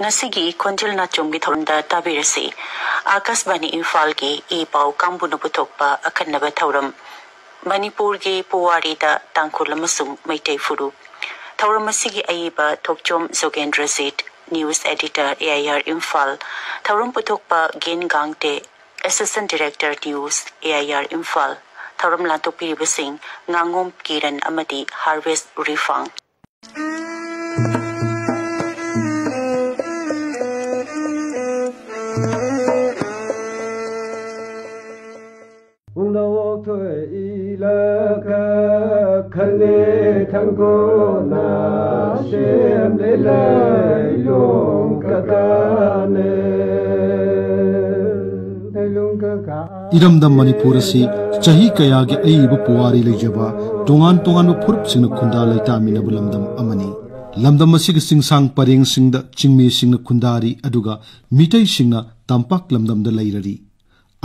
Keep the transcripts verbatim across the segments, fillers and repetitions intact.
ꯉꯁꯤꯒꯤ ꯈꯣꯟꯖꯦꯜ ꯅꯥꯆꯣꯝꯒꯤ ꯊꯧꯔꯝꯗ ꯇꯥꯕꯤꯔꯁꯤ꯫ ꯑꯥꯀꯥꯁꯕꯥꯅꯤ ꯏꯝꯐꯥꯜꯒꯤ ꯏ ꯄꯥꯎ ꯀꯥꯡꯕꯨꯅ ꯄꯨꯊꯣꯛꯄ ꯑꯈꯟꯅꯕ ꯊꯧꯔꯝ, ꯃꯅꯤꯄꯨꯔꯒꯤ ꯄꯨꯋꯥꯔꯤꯗ ꯇꯥꯡꯈꯨꯜ ꯑꯃꯁꯨꯡ ꯃꯩꯇꯩ ꯐꯨꯔꯨꯞ꯫ ꯊꯧꯔꯝ ꯑꯁꯤꯒꯤ ꯑꯏꯕ ꯊꯣꯛꯆꯣꯝ ꯖꯣꯒꯦꯟꯗ꯭ꯔꯖꯤꯠ, news editor, A I R Imphal. ꯊꯧꯔꯝ ꯄꯨꯊꯣꯛꯄ ꯒꯦꯟ ꯒꯥꯡꯇꯦ, assistant director, news, A I R Imphal. ꯊꯧꯔꯝ ꯂꯥꯟꯊꯣꯛꯄꯤꯔꯤꯕꯁꯤꯡ ꯉꯥꯉꯣꯝ ꯀꯤꯔꯟ ꯑꯃꯗꯤ ꯍꯥꯔꯚꯦꯁ ꯎꯔꯤꯐꯥꯡ꯫ ꯄꯨꯝꯅꯃꯛ ꯊꯣꯛꯏꯂꯒ ꯈꯟꯅꯦ ꯊꯪꯒꯣꯅ ꯁꯦꯝꯂꯦ ꯂꯩꯂꯣꯡ ꯀꯀꯥꯅꯦ꯫ ꯂꯩꯂꯣꯡ ꯀꯀꯥ꯫ ꯏꯔꯝꯗꯝ ꯃꯅꯤꯄꯨꯔ ꯑꯁꯤ ꯆꯍꯤ ꯀꯌꯥꯒꯤ ꯑꯏꯕ ꯄꯨꯋꯥꯔꯤ ꯂꯩꯖꯕ ꯇꯣꯉꯥꯟ ꯇꯣꯉꯥꯟꯕ ꯐꯨꯔꯨꯞꯁꯤꯡꯅ ꯈꯨꯟꯗꯥ ꯂꯩꯇꯥꯃꯤꯟꯅꯕ ꯂꯝꯗꯝ ꯑꯃꯅꯤ꯫ ꯂꯝꯗꯝ ꯑꯁꯤꯒꯤ ꯆꯤꯡꯁꯥꯡ ꯄꯔꯦꯡꯁꯤꯡꯗ ꯆꯤꯡꯃꯤꯁꯤꯡꯅ ꯈꯨꯟꯗꯥꯔꯤ, ꯑꯗꯨꯒ ꯃꯤꯇꯩꯁꯤꯡꯅ ꯇꯝꯄꯥꯛ ꯂꯝꯗꯝꯗ ꯂꯩꯔꯔꯤ꯫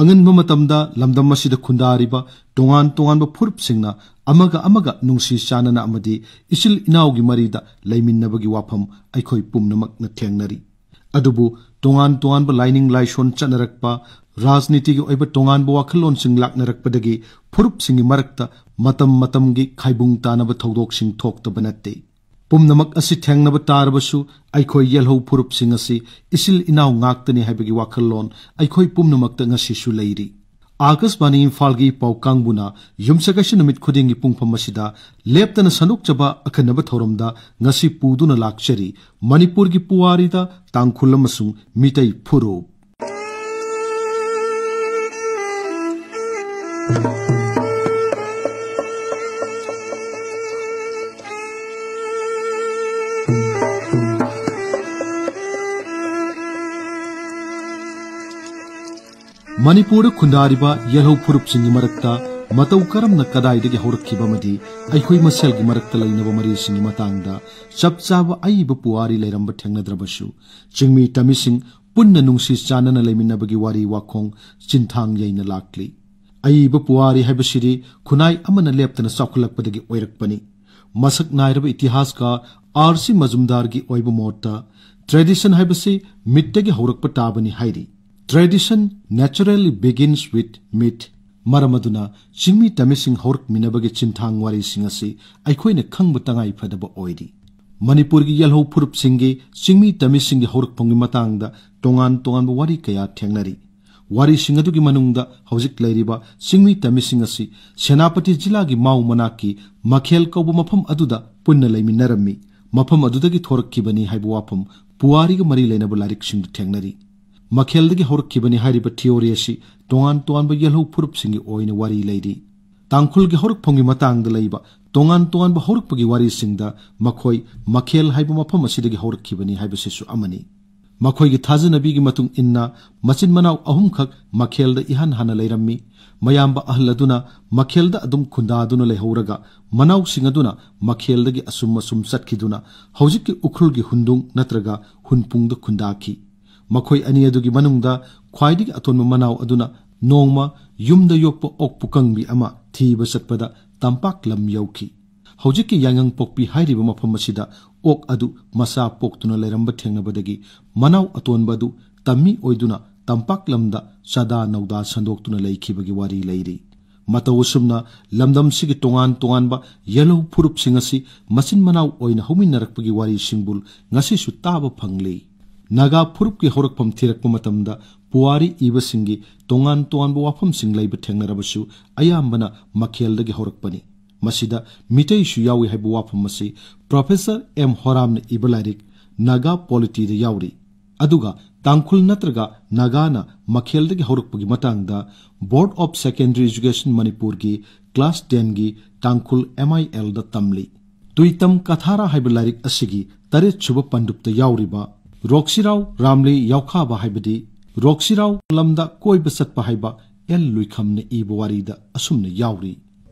ꯑꯉꯟꯕ ꯃꯇꯝꯗ ꯂꯝꯗꯝ ꯑꯁꯤꯗ ꯈꯨꯟꯗꯥꯔꯤꯕ ꯇꯣꯉꯥꯟ ꯇꯣꯉꯥꯟꯕ ꯐꯨꯔꯨꯞꯁꯤꯡꯅ ꯑꯃꯒ ꯑꯃꯒ ꯅꯨꯡꯁꯤ ꯆꯥꯟꯅꯅ ꯑꯃꯗꯤ ꯏꯆꯤꯜ ꯏꯅꯥꯎꯒꯤ ꯃꯔꯤꯗ ꯂꯩꯃꯤꯟꯅꯕꯒꯤ ꯋꯥꯐꯝ ꯑꯩꯈꯣꯏ ꯄꯨꯝꯅꯃꯛꯅ ꯊꯦꯡꯅꯔꯤ꯫ ꯑꯗꯨꯕꯨ ꯇꯣꯉꯥꯟ ꯇꯣꯉꯥꯟꯕ ꯂꯥꯏꯅꯤꯡ ꯂꯥꯏꯁꯣꯟ ꯆꯠꯅꯔꯛꯄ, ꯔꯥꯖꯅꯤꯇꯤꯒꯤ ꯑꯣꯏꯕ ꯇꯣꯉꯥꯟꯕ ꯋꯥꯈꯜꯂꯣꯟꯁꯤꯡ ꯂꯥꯛꯅꯔꯛꯄꯗꯒꯤ ꯐꯨꯔꯨꯞꯁꯤꯡꯒꯤ ꯃꯔꯛꯇ ꯃꯇꯝ ꯃꯇꯝꯒꯤ ꯈꯥꯏꯕꯨꯡ ꯇꯥꯅꯕ ꯊꯧꯗꯣꯛꯁꯤꯡ ꯊꯣꯛꯇꯕ ꯅꯠꯇꯦ꯫ ꯄꯨꯝꯅꯃꯛ ꯑꯁꯤ ꯊꯦꯡꯅꯕ ꯇꯥꯔꯕꯁꯨ, ꯑꯩꯈꯣꯏ ꯌꯦꯜꯍꯧ ꯐꯨꯔꯨꯞꯁꯤꯡ ꯑꯁꯤ ꯏꯆꯤꯜ ꯏꯅꯥꯎ ꯉꯥꯛꯇꯅꯤ ꯍꯥꯏꯕꯒꯤ ꯋꯥꯈꯜꯂꯣꯟ ꯑꯩꯈꯣꯏ ꯄꯨꯝꯅꯃꯛꯇ ꯉꯁꯤꯁꯨ ꯂꯩꯔꯤ꯫ ꯑꯥꯀꯥꯁꯕꯥꯅꯤ ꯏꯝꯐꯥꯜꯒꯤ ꯄꯥꯎ ꯀꯥꯡꯕꯨꯅ ꯌꯨꯝꯁꯀꯩꯁ ꯅꯨꯃꯤꯠ ꯈꯨꯗꯤꯡꯒꯤ ꯄꯨꯡꯐꯝ ꯑꯁꯤꯗ ꯂꯦꯞꯇꯅ ꯁꯟꯗꯣꯛꯆꯕ ꯑꯈꯟꯅꯕ ꯊꯧꯔꯝꯗ ꯉꯁꯤ ꯄꯨꯗꯨꯅ ꯂꯥꯛꯆꯔꯤ ꯃꯅꯤꯄꯨꯔꯒꯤ ꯄꯨꯋꯥꯔꯤꯗ ꯇꯥꯡꯈꯨꯜ ꯑꯃꯁꯨꯡ ꯃꯤꯇꯩ ꯐꯨꯔꯨꯞ꯫ ꯃꯅꯤꯄꯨꯔꯗ ꯈꯨꯟꯗꯥꯔꯤꯕ ꯌꯦꯜꯍꯧ ꯐꯨꯔꯨꯞꯁꯤꯡꯒꯤ ꯃꯔꯛꯇ ꯃꯇꯧ ꯀꯔꯝꯅ ꯀꯗꯥꯏꯗꯒꯤ ꯍꯧꯔꯛꯈꯤꯕ ꯑꯃꯗꯤ ꯑꯩꯈꯣꯏ ꯃꯁꯦꯜꯒꯤ ꯃꯔꯛꯇ ꯂꯩꯅꯕ ꯃꯔꯤꯁꯤꯡꯒꯤ ꯃꯇꯥꯡꯗ ꯆꯞ ꯆꯥꯕ ꯑꯏꯕ ꯄꯨꯋꯥꯔꯤ ꯂꯩꯔꯝꯕ ꯊꯦꯡꯅꯗ꯭ꯔꯕꯁꯨ, ꯆꯤꯡꯃꯤ ꯇꯝꯃꯤꯁꯤꯡ ꯄꯨꯟꯅ ꯅꯨꯡꯁꯤ ꯆꯥꯟꯅꯅ ꯂꯩꯃꯤꯟꯅꯕꯒꯤ ꯋꯥꯔꯤ ꯋꯥꯈꯣꯡ ꯆꯤꯟꯊꯥꯡ ꯌꯩꯅ ꯂꯥꯛꯂꯤ꯫ ꯑꯏꯕ ꯄꯨꯋꯥꯔꯤ ꯍꯥꯏꯕꯁꯤꯗꯤ ꯈꯨꯟꯅꯥꯏ ꯑꯃꯅ ꯂꯦꯞꯇꯅ ꯆꯥꯎꯈꯠꯂꯛꯄꯗꯒꯤ ꯑꯣꯏꯔꯛꯄꯅꯤ꯫ ꯃꯁꯛ ꯅꯥꯏꯔꯕ ꯏꯇꯤꯍꯥꯁꯀ ꯑꯥꯔ ꯁꯤ ꯃꯖꯨꯝꯗꯥꯔꯒꯤ ꯑꯣꯏꯕ ꯃꯣꯠꯇ, "Tradition ꯍꯥꯏꯕꯁꯤ ꯃꯤꯠꯇꯒꯤ ꯍꯧꯔꯛꯄ ꯇꯥꯕꯅꯤ" ꯍꯥꯏꯔꯤ꯫ "Tradition naturally begins with myth"꯫ ꯃꯔꯝ ꯑꯗꯨꯅ ꯆꯤꯡꯃꯤ ꯇꯝꯃꯤꯁꯤꯡ ꯍꯧꯔꯛꯃꯤꯟꯅꯕꯒꯤ ꯆꯤꯟꯊꯥꯡ ꯋꯥꯔꯤꯁꯤꯡ ꯑꯁꯤ ꯑꯩꯈꯣꯏꯅ ꯈꯪꯕ ꯇꯉꯥꯏ ꯐꯗꯕ ꯑꯣꯏꯔꯤ꯫ ꯃꯅꯤꯄꯨꯔꯒꯤ ꯌꯦꯜꯍꯧ ꯐꯨꯔꯨꯞꯁꯤꯡꯒꯤ ꯆꯤꯡꯃꯤ ꯇꯝꯃꯤꯁꯤꯡꯒꯤ ꯍꯧꯔꯛꯐꯝꯒꯤ ꯃꯇꯥꯡꯗ ꯇꯣꯉꯥꯟ ꯇꯣꯉꯥꯟꯕ ꯋꯥꯔꯤ ꯀꯌꯥ ꯊꯦꯡꯅꯔꯤ꯫ ꯋꯥꯔꯤꯁꯤꯡ ꯑꯗꯨꯒꯤ ꯃꯅꯨꯡꯗ ꯍꯧꯖꯤꯛ ꯂꯩꯔꯤꯕ ꯆꯤꯡꯃꯤ ꯇꯝꯃꯤꯁꯤꯡ ꯑꯁꯤ ꯁꯦꯅꯥꯄꯇꯤ ꯖꯤꯂꯥꯒꯤ ꯃꯥꯎ ꯃꯅꯥꯛꯀꯤ ꯃꯈꯦꯜ ꯀꯧꯕ ꯃꯐꯝ ꯑꯗꯨꯗ ꯄꯨꯟꯅ ꯂꯩꯃꯤꯟꯅꯔꯝꯃꯤ, ꯃꯐꯝ ꯑꯗꯨꯗꯒꯤ ꯊꯣꯔꯛꯈꯤꯕꯅꯤ ꯍꯥꯏꯕ ꯋꯥꯐꯝ ꯄꯨꯋꯥꯔꯤꯒ ꯃꯔꯤ ꯂꯩꯅꯕ ꯂꯥꯏꯔꯤꯛꯁꯤꯡꯗ ꯊꯦꯡꯅꯔꯤ꯫ ꯃꯈꯦꯜꯗꯒꯤ ꯍꯧꯔꯛꯈꯤꯕꯅꯤ ꯍꯥꯏꯔꯤꯕ ꯊꯤꯑꯣꯔꯤ ꯑꯁꯤ ꯇꯣꯉꯥꯟ ꯇꯣꯉꯥꯟꯕ ꯌꯦꯜꯍꯧ ꯐꯨꯔꯨꯞꯁꯤꯡꯒꯤ ꯑꯣꯏꯅ ꯋꯥꯔꯤ ꯂꯩꯔꯤ꯫ ꯇꯥꯡꯈꯨꯜꯒꯤ ꯍꯧꯔꯛꯐꯝꯒꯤ ꯃꯇꯥꯡꯗ ꯂꯩꯕ ꯇꯣꯉꯥꯟ ꯇꯣꯉꯥꯟꯕ ꯍꯧꯔꯛꯄꯒꯤ ꯋꯥꯔꯤꯁꯤꯡꯗ ꯃꯈꯣꯏ ꯃꯈꯦꯜ ꯍꯥꯏꯕ ꯃꯐꯝ ꯑꯁꯤꯗꯒꯤ ꯍꯧꯔꯛꯈꯤꯕꯅꯤ ꯍꯥꯏꯕꯁꯤꯁꯨ ꯑꯃꯅꯤ꯫ ꯃꯈꯣꯏꯒꯤ ꯊꯥꯖꯅꯕꯤꯒꯤ ꯃꯇꯨꯡ ꯏꯟꯅ, ꯃꯆꯤꯟ ꯃꯅꯥꯎ ꯑꯍꯨꯝꯈꯛ ꯃꯈꯦꯜꯗ ꯏꯍꯥꯟ ꯍꯥꯟꯅ ꯂꯩꯔꯝꯃꯤ꯫ ꯃꯌꯥꯝꯕ ꯑꯍꯜ ꯑꯗꯨꯅ ꯃꯈꯦꯜꯗ ꯑꯗꯨꯝ ꯈꯨꯟꯗꯥꯗꯨꯅ ꯂꯩꯍꯧꯔꯒ, ꯃꯅꯥꯎꯁꯤꯡ ꯑꯗꯨꯅ ꯃꯈꯦꯜꯗꯒꯤ ꯑꯁꯨꯝ ꯑꯁꯨꯝ ꯆꯠꯈꯤꯗꯨꯅ ꯍꯧꯖꯤꯛꯀꯤ ꯎꯈ꯭ꯔꯨꯜꯒꯤ ꯍꯨꯟꯗꯨꯡ ꯅꯠꯇ꯭ꯔꯒ ꯍꯨꯟꯄꯨꯡꯗ ꯈꯨꯟꯗꯥꯈꯤ꯫ ꯃꯈꯣꯏ ꯑꯅꯤ ꯑꯗꯨꯒꯤ ꯃꯅꯨꯡꯗ ꯈ꯭ꯋꯥꯏꯗꯒꯤ ꯑꯇꯣꯟꯕ ꯃꯅꯥꯎ ꯑꯗꯨꯅ ꯅꯣꯡꯃ ꯌꯨꯝꯗ ꯌꯣꯛꯄ ꯑꯣꯛ ꯄꯨꯀꯪꯕꯤ ꯑꯃ ꯊꯤꯕ ꯆꯠꯄꯗ ꯇꯝꯄꯥꯛ ꯂꯝ ꯌꯧꯈꯤ꯫ ꯍꯧꯖꯤꯛꯀꯤ ꯌꯥꯏꯉꯪꯄꯣꯛꯄꯤ ꯍꯥꯏꯔꯤꯕ ꯃꯐꯝ ꯑꯁꯤꯗ ꯑꯣꯛ ꯑꯗꯨ ꯃꯆꯥ ꯄꯣꯛꯇꯨꯅ ꯂꯩꯔꯝꯕ ꯊꯦꯡꯅꯕꯗꯒꯤ ꯃꯅꯥꯎ ꯑꯇꯣꯟꯕ ꯑꯗꯨ ꯇꯝꯃꯤ ꯑꯣꯏꯗꯨꯅ ꯇꯝꯄꯥꯛ ꯂꯝꯗ ꯆꯥꯗꯥ ꯅꯧꯗꯥ ꯁꯟꯗꯣꯛꯇꯨꯅ ꯂꯩꯈꯤꯕꯒꯤ ꯋꯥꯔꯤ ꯂꯩꯔꯤ꯫ ꯃꯇꯧ ꯑꯁꯨꯝꯅ ꯂꯝꯗꯝꯁꯤꯒꯤ ꯇꯣꯉꯥꯟ ꯇꯣꯉꯥꯟꯕ ꯌꯦꯜꯍꯧ ꯐꯨꯔꯨꯞꯁꯤꯡ ꯑꯁꯤ ꯃꯆꯤꯟ ꯃꯅꯥꯎ ꯑꯣꯏꯅ ꯍꯧꯃꯤꯟꯅꯔꯛꯄꯒꯤ ꯋꯥꯔꯤꯁꯤꯡꯕꯨ ꯉꯁꯤꯁꯨ ꯇꯥꯕ ꯐꯪꯂꯤ꯫ ꯅꯥꯒꯥ ꯐꯨꯔꯨꯞꯀꯤ ꯍꯧꯔꯛꯐꯝ ꯊꯤꯔꯛꯄ ꯃꯇꯝꯗ ꯄꯨꯋꯥꯔꯤ ꯏꯕꯁꯤꯡꯒꯤ ꯇꯣꯉꯥꯟ ꯇꯣꯉꯥꯟꯕ ꯋꯥꯐꯝꯁꯤꯡ ꯂꯩꯕ ꯊꯦꯡꯅꯔꯕꯁꯨ, ꯑꯌꯥꯝꯕꯅ ꯃꯈꯦꯜꯗꯒꯤ ꯍꯧꯔꯛꯄꯅꯤ꯫ ꯃꯁꯤꯗ ꯃꯤꯇꯩꯁꯨ ꯌꯥꯎꯏ ꯍꯥꯏꯕ ꯋꯥꯐꯝ ꯑꯁꯤ ꯄ꯭ꯔꯣꯐꯦꯁꯔ ꯑꯦꯝ ꯍꯣꯔꯥꯝꯅ ꯏꯕ ꯂꯥꯏꯔꯤꯛ ꯅꯥꯒꯥ ꯄꯣꯂꯤꯇꯤꯗ ꯌꯥꯎꯔꯤ꯫ ꯑꯗꯨꯒ ꯇꯥꯡꯈꯨꯜ ꯅꯠꯇ꯭ꯔꯒ ꯅꯥꯒꯥꯅ ꯃꯈꯦꯜꯗꯒꯤ ꯍꯧꯔꯛꯄꯒꯤ ꯃꯇꯥꯡꯗ Board of Secondary Education ꯃꯅꯤꯄꯨꯔꯒꯤ class tenꯒꯤ ꯇꯥꯡꯈꯨꯜ M I Lꯗ ꯇꯝꯂꯤ꯫ ꯇꯨꯏꯇꯝ ꯀꯊꯥꯔꯥ ꯍꯥꯏꯕ ꯂꯥꯏꯔꯤꯛ ꯑꯁꯤꯒꯤ ꯇꯔꯦꯠꯁꯨꯕ ꯄꯟꯗꯨꯞꯇ ꯌꯥꯎꯔꯤꯕ ꯔꯣꯛꯁꯤꯔꯥꯎ ꯔꯥꯝꯂꯤ ꯌꯥꯎꯈꯥꯕ ꯍꯥꯏꯕꯗꯤ ꯔꯣꯛꯁꯤꯔꯥꯎ ꯂꯝꯗ ꯀꯣꯏꯕ ꯆꯠꯄ ꯍꯥꯏꯕ ꯑꯦꯜ ꯂꯨꯏꯈꯝꯅ ꯏꯕ ꯋꯥꯔꯤꯗ ꯑꯁꯨꯝꯅ ꯌꯥꯎꯔꯤ꯫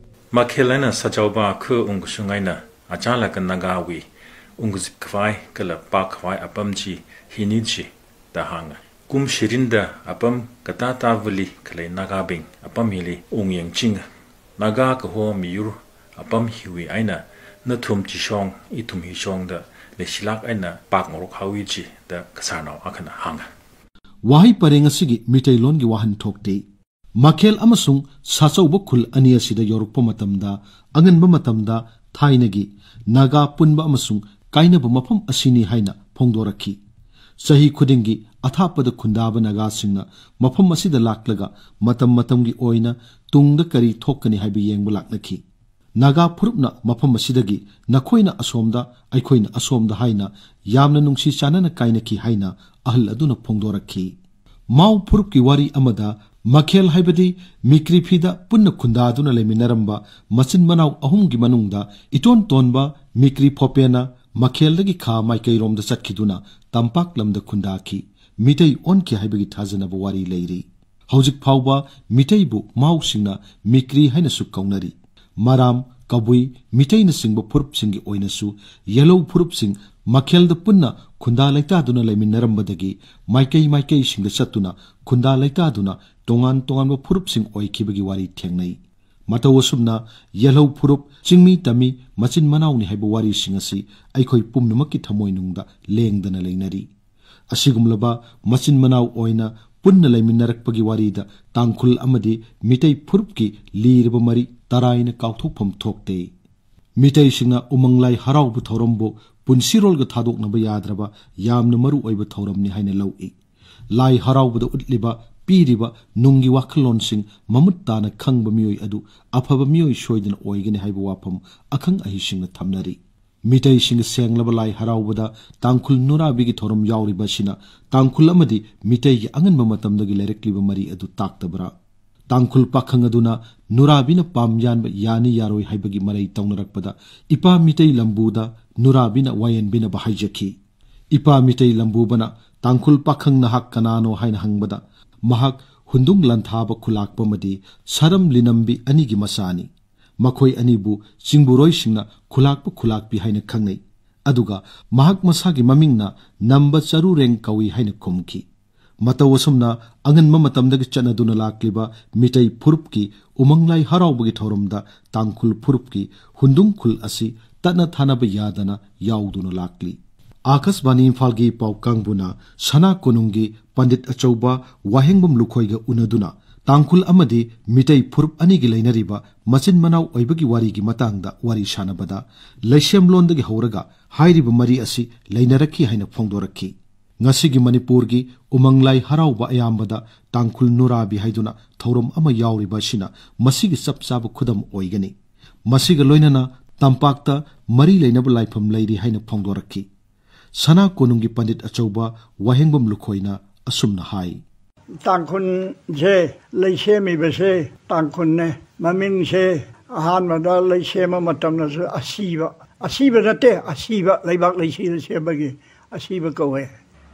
ꯃꯈꯦꯜ ꯍꯥꯏꯅ ꯁꯖꯥꯎꯕ ꯈꯨ ꯎꯡꯒꯁꯨꯡ ꯍꯥꯏꯅ ꯑꯆꯥꯂꯀ ꯅꯥꯒꯥꯋꯤ ꯎꯡꯒꯖꯤꯞ ꯈ꯭ꯋꯥꯏ ꯀꯂ ꯄꯥꯛ ꯈ꯭ꯋꯥꯏ ꯑꯄꯝꯖꯤ ꯍꯤꯅꯤꯖꯤ ꯇ ꯍꯥꯡꯉ꯫ ꯀꯨꯝ ꯁꯤꯔꯤꯟꯗ ꯑꯄꯝ ꯀꯇꯥ ꯇꯥꯕꯂꯤ ꯈꯂꯩ ꯅꯥꯒꯥꯕꯤꯡ ꯑꯄꯝ ꯍꯤꯂꯤ ꯎꯡ ꯌꯦꯡ ꯆꯤꯡ ꯅꯥꯒꯥ ꯀꯍꯣ ꯃꯤꯌꯨꯔ ꯑꯄꯝ ꯍꯤꯋꯤ ꯍꯥꯏꯅ ꯅꯊꯨꯝ ꯆꯤꯁꯣꯡ, ꯏꯊꯨꯝ ꯍꯤꯁꯣꯡꯗ ꯂꯩꯁꯤꯂꯥꯛ ꯑꯩꯅ ꯄꯥꯛ ꯃꯣꯔꯣꯛ ꯍꯥꯎꯏ ꯆꯤ ꯗ ꯀꯁꯥꯔꯅꯥꯎ ꯑꯈꯟꯅ ꯍꯥꯡꯉ꯫ ꯋꯥꯍꯩ ꯄꯔꯦꯡ ꯑꯁꯤꯒꯤ ꯃꯤꯇꯩꯂꯣꯟꯒꯤ ꯋꯥꯍꯟꯊꯣꯛꯇꯤ, ꯃꯈꯦꯜ ꯑꯃꯁꯨꯡ ꯁꯥꯆꯧꯕ ꯈꯨꯜ ꯑꯅꯤ ꯑꯁꯤꯗ ꯌꯧꯔꯛꯄ ꯃꯇꯝꯗ, ꯑꯉꯟꯕ ꯃꯇꯝꯗ ꯊꯥꯏꯅꯒꯤ ꯅꯥꯒꯥ ꯄꯨꯟꯕ ꯑꯃꯁꯨꯡ ꯀꯥꯏꯅꯕ ꯃꯐꯝ ꯑꯁꯤꯅꯤ ꯍꯥꯏꯅ ꯐꯣꯡꯗꯣꯔꯛꯈꯤ꯫ ꯆꯍꯤ ꯈꯨꯗꯤꯡꯒꯤ ꯑꯊꯥꯞꯄꯗ ꯈꯨꯟꯗꯥꯕ ꯅꯥꯒꯥꯁꯤꯡꯅ ꯃꯐꯝ ꯑꯁꯤꯗ ꯂꯥꯛꯂꯒ ꯃꯇꯝ ꯃꯇꯝꯒꯤ ꯑꯣꯏꯅ ꯇꯨꯡꯗ ꯀꯔꯤ ꯊꯣꯛꯀꯅꯤ ꯍꯥꯏꯕ ꯌꯦꯡꯕ ꯂꯥꯛꯅꯈꯤ꯫ ꯅꯥꯒꯥ ꯐꯨꯔꯨꯞꯅ ꯃꯐꯝ ꯑꯁꯤꯗꯒꯤ "ꯅꯈꯣꯏꯅ ꯑꯁꯣꯝꯗ, ꯑꯩꯈꯣꯏꯅ ꯑꯁꯣꯝꯗ" ꯍꯥꯏꯅ ꯌꯥꯝꯅ ꯅꯨꯡꯁꯤ ꯆꯥꯟꯅꯅ ꯀꯥꯏꯅꯈꯤ ꯍꯥꯏꯅ ꯑꯍꯜ ꯑꯗꯨꯅ ꯐꯣꯡꯗꯣꯔꯛꯈꯤ꯫ ꯃꯥꯎ ꯐꯨꯔꯨꯞꯀꯤ ꯋꯥꯔꯤ ꯑꯃꯗ ꯃꯈꯦꯜ ꯍꯥꯏꯕꯗꯤ ꯃꯤꯀ꯭ꯔꯤꯐꯤꯗ ꯄꯨꯟꯅ ꯈꯨꯟꯗꯥꯗꯨꯅ ꯂꯩꯃꯤꯟꯅꯔꯝꯕ ꯃꯆꯤꯟ ꯃꯅꯥꯎ ꯑꯍꯨꯝꯒꯤ ꯃꯅꯨꯡꯗ ꯏꯇꯣꯟ ꯇꯣꯟꯕ ꯃꯤꯀ꯭ꯔꯤ ꯐꯣꯄꯦꯅ ꯃꯈꯦꯜꯗꯒꯤ ꯈꯥ ꯃꯥꯏꯀꯩꯔꯣꯝꯗ ꯆꯠꯈꯤꯗꯨꯅ ꯇꯝꯄꯥꯛ ꯂꯝꯗ ꯈꯨꯟꯗꯥꯈꯤ, ꯃꯤꯇꯩ ꯑꯣꯟꯈꯤ ꯍꯥꯏꯕꯒꯤ ꯊꯥꯖꯅꯕ ꯋꯥꯔꯤ ꯂꯩꯔꯤ꯫ ꯍꯧꯖꯤꯛ ꯐꯥꯎꯕ ꯃꯤꯇꯩꯕꯨ ꯃꯥꯎꯁꯤꯡꯅ ꯃꯤꯀ꯭ꯔꯤ ꯍꯥꯏꯅꯁꯨ ꯀꯧꯅꯔꯤ꯫ ꯃꯔꯥꯝ, ꯀꯕꯨꯏ, ꯃꯤꯇꯩꯅꯆꯤꯡꯕ ꯐꯨꯔꯨꯞꯁꯤꯡꯒꯤ ꯑꯣꯏꯅꯁꯨ ꯌꯦꯜꯍꯧ ꯐꯨꯔꯨꯞꯁꯤꯡ ꯃꯈꯦꯜꯗ ꯄꯨꯟꯅ ꯈꯨꯟꯗꯥ ꯂꯩꯇꯥꯗꯨꯅ ꯂꯩꯃꯤꯟꯅꯔꯝꯕꯗꯒꯤ ꯃꯥꯏꯀꯩ ꯃꯥꯏꯀꯩꯁꯤꯡꯗ ꯆꯠꯇꯨꯅ ꯈꯨꯟꯗꯥ ꯂꯩꯇꯥꯗꯨꯅ ꯇꯣꯉꯥꯟ ꯇꯣꯉꯥꯟꯕ ꯐꯨꯔꯨꯞꯁꯤꯡ ꯑꯣꯏꯈꯤꯕꯒꯤ ꯋꯥꯔꯤ ꯊꯦꯡꯅꯩ꯫ ꯃꯇꯧ ꯑꯁꯨꯝꯅ ꯌꯦꯜꯍꯧ ꯐꯨꯔꯨꯞ ꯆꯤꯡꯃꯤ ꯇꯝꯃꯤ ꯃꯆꯤꯟ ꯃꯅꯥꯎꯅꯤ ꯍꯥꯏꯕ ꯋꯥꯔꯤꯁꯤꯡ ꯑꯁꯤ ꯑꯩꯈꯣꯏ ꯄꯨꯝꯅꯃꯛꯀꯤ ꯊꯃꯣꯏꯅꯨꯡꯗ ꯂꯦꯡꯗꯅ ꯂꯩꯅꯔꯤ꯫ ꯑꯁꯤꯒꯨꯝꯂꯕ ꯃꯆꯤꯟ ꯃꯅꯥꯎ ꯑꯣꯏꯅ ꯄꯨꯟꯅ ꯂꯩꯃꯤꯟꯅꯔꯛꯄꯒꯤ ꯋꯥꯔꯤꯗ ꯇꯥꯡꯈꯨꯜ ꯑꯃꯗꯤ ꯃꯤꯇꯩ ꯐꯨꯔꯨꯞꯀꯤ ꯂꯤꯔꯕ ꯃꯔꯤ ꯇꯔꯥꯏꯅ ꯀꯥꯎꯊꯣꯛꯐꯝ ꯊꯣꯛꯇꯦ꯫ ꯃꯤꯇꯩꯁꯤꯡꯅ ꯎꯃꯪ ꯂꯥꯏ ꯍꯔꯥꯎꯕ ꯊꯧꯔꯝꯕꯨ ꯄꯨꯟꯁꯤꯔꯣꯜꯒ ꯊꯥꯗꯣꯛꯅꯕ ꯌꯥꯗ꯭ꯔꯕ ꯌꯥꯝꯅ ꯃꯔꯨ ꯑꯣꯏꯕ ꯊꯧꯔꯝꯅꯤ ꯍꯥꯏꯅ ꯂꯧꯏ꯫ ꯂꯥꯏ ꯍꯔꯥꯎꯕꯗ ꯎꯠꯂꯤꯕ, ꯄꯤꯔꯤꯕ ꯅꯨꯡꯒꯤ ꯋꯥꯈꯜꯂꯣꯟꯁꯤꯡ ꯃꯃꯨꯠ ꯇꯥꯅ ꯈꯪꯕ ꯃꯤꯑꯣꯏ ꯑꯗꯨ ꯑꯐꯕ ꯃꯤꯑꯣꯏ ꯁꯣꯏꯗꯅ ꯑꯣꯏꯒꯅꯤ ꯍꯥꯏꯕ ꯋꯥꯐꯝ ꯑꯈꯪ ꯑꯍꯩꯁꯤꯡꯅ ꯊꯝꯅꯔꯤ꯫ ꯃꯤꯇꯩꯁꯤꯡꯒꯤ ꯁꯦꯡꯂꯕ ꯂꯥꯏ ꯍꯔꯥꯎꯕꯗ ꯇꯥꯡꯈꯨꯜ ꯅꯨꯔꯥꯕꯤꯒꯤ ꯊꯧꯔꯝ ꯌꯥꯎꯔꯤꯕ ꯑꯁꯤꯅ ꯇꯥꯡꯈꯨꯜ ꯑꯃꯗꯤ ꯃꯤꯇꯩꯒꯤ ꯑꯉꯟꯕ ꯃꯇꯝꯗꯒꯤ ꯂꯩꯔꯛꯂꯤꯕ ꯃꯔꯤ ꯑꯗꯨ ꯇꯥꯛꯇꯕ꯭ꯔꯥ? ꯇꯥꯡꯈꯨꯜ ꯄꯥꯈꯪ ꯑꯗꯨꯅ ꯅꯨꯔꯥꯕꯤꯅ ꯄꯥꯝ ꯌꯥꯟꯕ ꯌꯥꯅꯤ ꯌꯥꯔꯣꯏ ꯍꯥꯏꯕꯒꯤ ꯃꯔꯩ ꯇꯧꯅꯔꯛꯄꯗ ꯏꯄꯥ ꯃꯤꯇꯩ ꯂꯝꯕꯨꯗ ꯅꯨꯔꯥꯕꯤꯅ ꯋꯥꯌꯦꯟꯕꯤꯅꯕ ꯍꯥꯏꯖꯈꯤ꯫ ꯏꯄꯥ ꯃꯤꯇꯩ ꯂꯝꯕꯨꯕꯅ ꯇꯥꯡꯈꯨꯜ ꯄꯥꯈꯪ ꯅꯍꯥꯛ ꯀꯅꯥꯅꯣ ꯍꯥꯏꯅ ꯍꯪꯕꯗ ꯃꯍꯥꯛ ꯍꯨꯟꯗꯨꯡ ꯂꯥꯟꯊꯥꯕ ꯈꯨꯂꯥꯛꯄ ꯑꯃꯗꯤ ꯁꯔꯝ ꯂꯤꯅꯝꯕꯤ ꯑꯅꯤꯒꯤ ꯃꯆꯥꯅꯤ꯫ ꯃꯈꯣꯏ ꯑꯅꯤꯕꯨ ꯆꯤꯡꯕꯨꯔꯣꯏꯁꯤꯡꯅ ꯈꯨꯂꯥꯛꯄ ꯈꯨꯂꯥꯛꯄꯤ ꯍꯥꯏꯅ ꯈꯪꯅꯩ꯫ ꯑꯗꯨꯒ ꯃꯍꯥꯛ ꯃꯁꯥꯒꯤ ꯃꯃꯤꯡꯅ ꯅꯝꯕ ꯆꯔꯨꯔꯦꯡ ꯀꯧꯏ ꯍꯥꯏꯅ ꯈꯨꯝꯈꯤ꯫ ꯃꯇꯧ ꯑꯁꯨꯝꯅ ꯑꯉꯟꯕ ꯃꯇꯝꯗꯒꯤ ꯆꯠꯅꯗꯨꯅ ꯂꯥꯛꯂꯤꯕ ꯃꯤꯇꯩ ꯐꯨꯔꯨꯞꯀꯤ ꯎꯃꯪ ꯂꯥꯏ ꯍꯔꯥꯎꯕꯒꯤ ꯊꯧꯔꯝꯗ ꯇꯥꯡꯈꯨꯜ ꯐꯨꯔꯨꯞꯀꯤ ꯍꯨꯟꯗꯨꯡ ꯈꯨꯜ ꯑꯁꯤ ꯇꯠꯅ ꯊꯥꯅꯕ ꯌꯥꯗꯅ ꯌꯥꯎꯗꯨꯅ ꯂꯥꯛꯂꯤ꯫ ꯑꯥꯀꯥꯁꯕꯥꯅꯤ ꯏꯝꯐꯥꯜꯒꯤ ꯄꯥꯎ ꯀꯥꯡꯕꯨꯅ ꯁꯅꯥ ꯀꯣꯅꯨꯡꯒꯤ ꯄꯟꯗꯤꯠ ꯑꯆꯧꯕ ꯋꯥꯍꯦꯡꯕꯝ ꯂꯨꯈꯣꯏꯒ ꯎꯅꯗꯨꯅ ꯇꯥꯡꯈꯨꯜ ꯑꯃꯗꯤ ꯃꯤꯇꯩ ꯐꯨꯔꯨꯞ ꯑꯅꯤꯒꯤ ꯂꯩꯅꯔꯤꯕ ꯃꯆꯤꯟ ꯃꯅꯥꯎ ꯑꯣꯏꯕꯒꯤ ꯋꯥꯔꯤꯒꯤ ꯃꯇꯥꯡꯗ ꯋꯥꯔꯤ ꯁꯥꯟꯅꯕꯗ ꯂꯩꯁꯦꯝꯂꯣꯟꯗꯒꯤ ꯍꯧꯔꯒ ꯍꯥꯏꯔꯤꯕ ꯃꯔꯤ ꯑꯁꯤ ꯂꯩꯅꯔꯛꯈꯤ ꯍꯥꯏꯅ ꯐꯣꯡꯗꯣꯔꯛꯈꯤ꯫ ꯉꯁꯤꯒꯤ ꯃꯅꯤꯄꯨꯔꯒꯤ ꯎꯃꯪ ꯂꯥꯏ ꯍꯔꯥꯎꯕ ꯑꯌꯥꯝꯕꯗ ꯇꯥꯡꯈꯨꯜ ꯅꯨꯔꯥꯕꯤ ꯍꯥꯏꯗꯨꯅ ꯊꯧꯔꯝ ꯑꯃ ꯌꯥꯎꯔꯤꯕ ꯑꯁꯤꯅ ꯃꯁꯤꯒꯤ ꯆꯞ ꯆꯥꯕ ꯈꯨꯗꯝ ꯑꯣꯏꯒꯅꯤ꯫ ꯃꯁꯤꯒ ꯂꯣꯏꯅꯅ ꯇꯝꯄꯥꯛꯇ ꯃꯔꯤ ꯂꯩꯅꯕ ꯂꯥꯏꯐꯝ ꯂꯩꯔꯤ ꯍꯥꯏꯅ ꯐꯣꯡꯗꯣꯔꯛꯈꯤ꯫ ꯁꯅꯥ ꯀꯣꯅꯨꯡꯒꯤ ꯄꯟꯗꯤꯠ ꯑꯆꯧꯕ ꯋꯥꯍꯦꯡꯕꯝ ꯂꯨꯈꯣꯏꯅ ꯑꯁꯨꯝꯅ ꯍꯥꯏ꯫ ꯇꯥꯡꯈꯨꯜꯁꯦ ꯂꯩꯁꯦꯝꯃꯤꯕꯁꯦ ꯇꯥꯡꯈꯨꯜꯅꯦ꯫ ꯃꯃꯤꯡꯁꯦ ꯑꯍꯥꯟꯕꯗ ꯂꯩꯁꯦꯝꯕ ꯃꯇꯝꯗꯁꯨ ꯑꯁꯤꯕ, ꯑꯁꯤꯕ ꯅꯠꯇꯦ, ꯑꯁꯤꯕ, ꯂꯩꯕꯥꯛ ꯂꯩꯁꯤꯅ ꯁꯦꯝꯕꯒꯤ ꯑꯁꯤꯕ ꯀꯧꯋꯦ꯫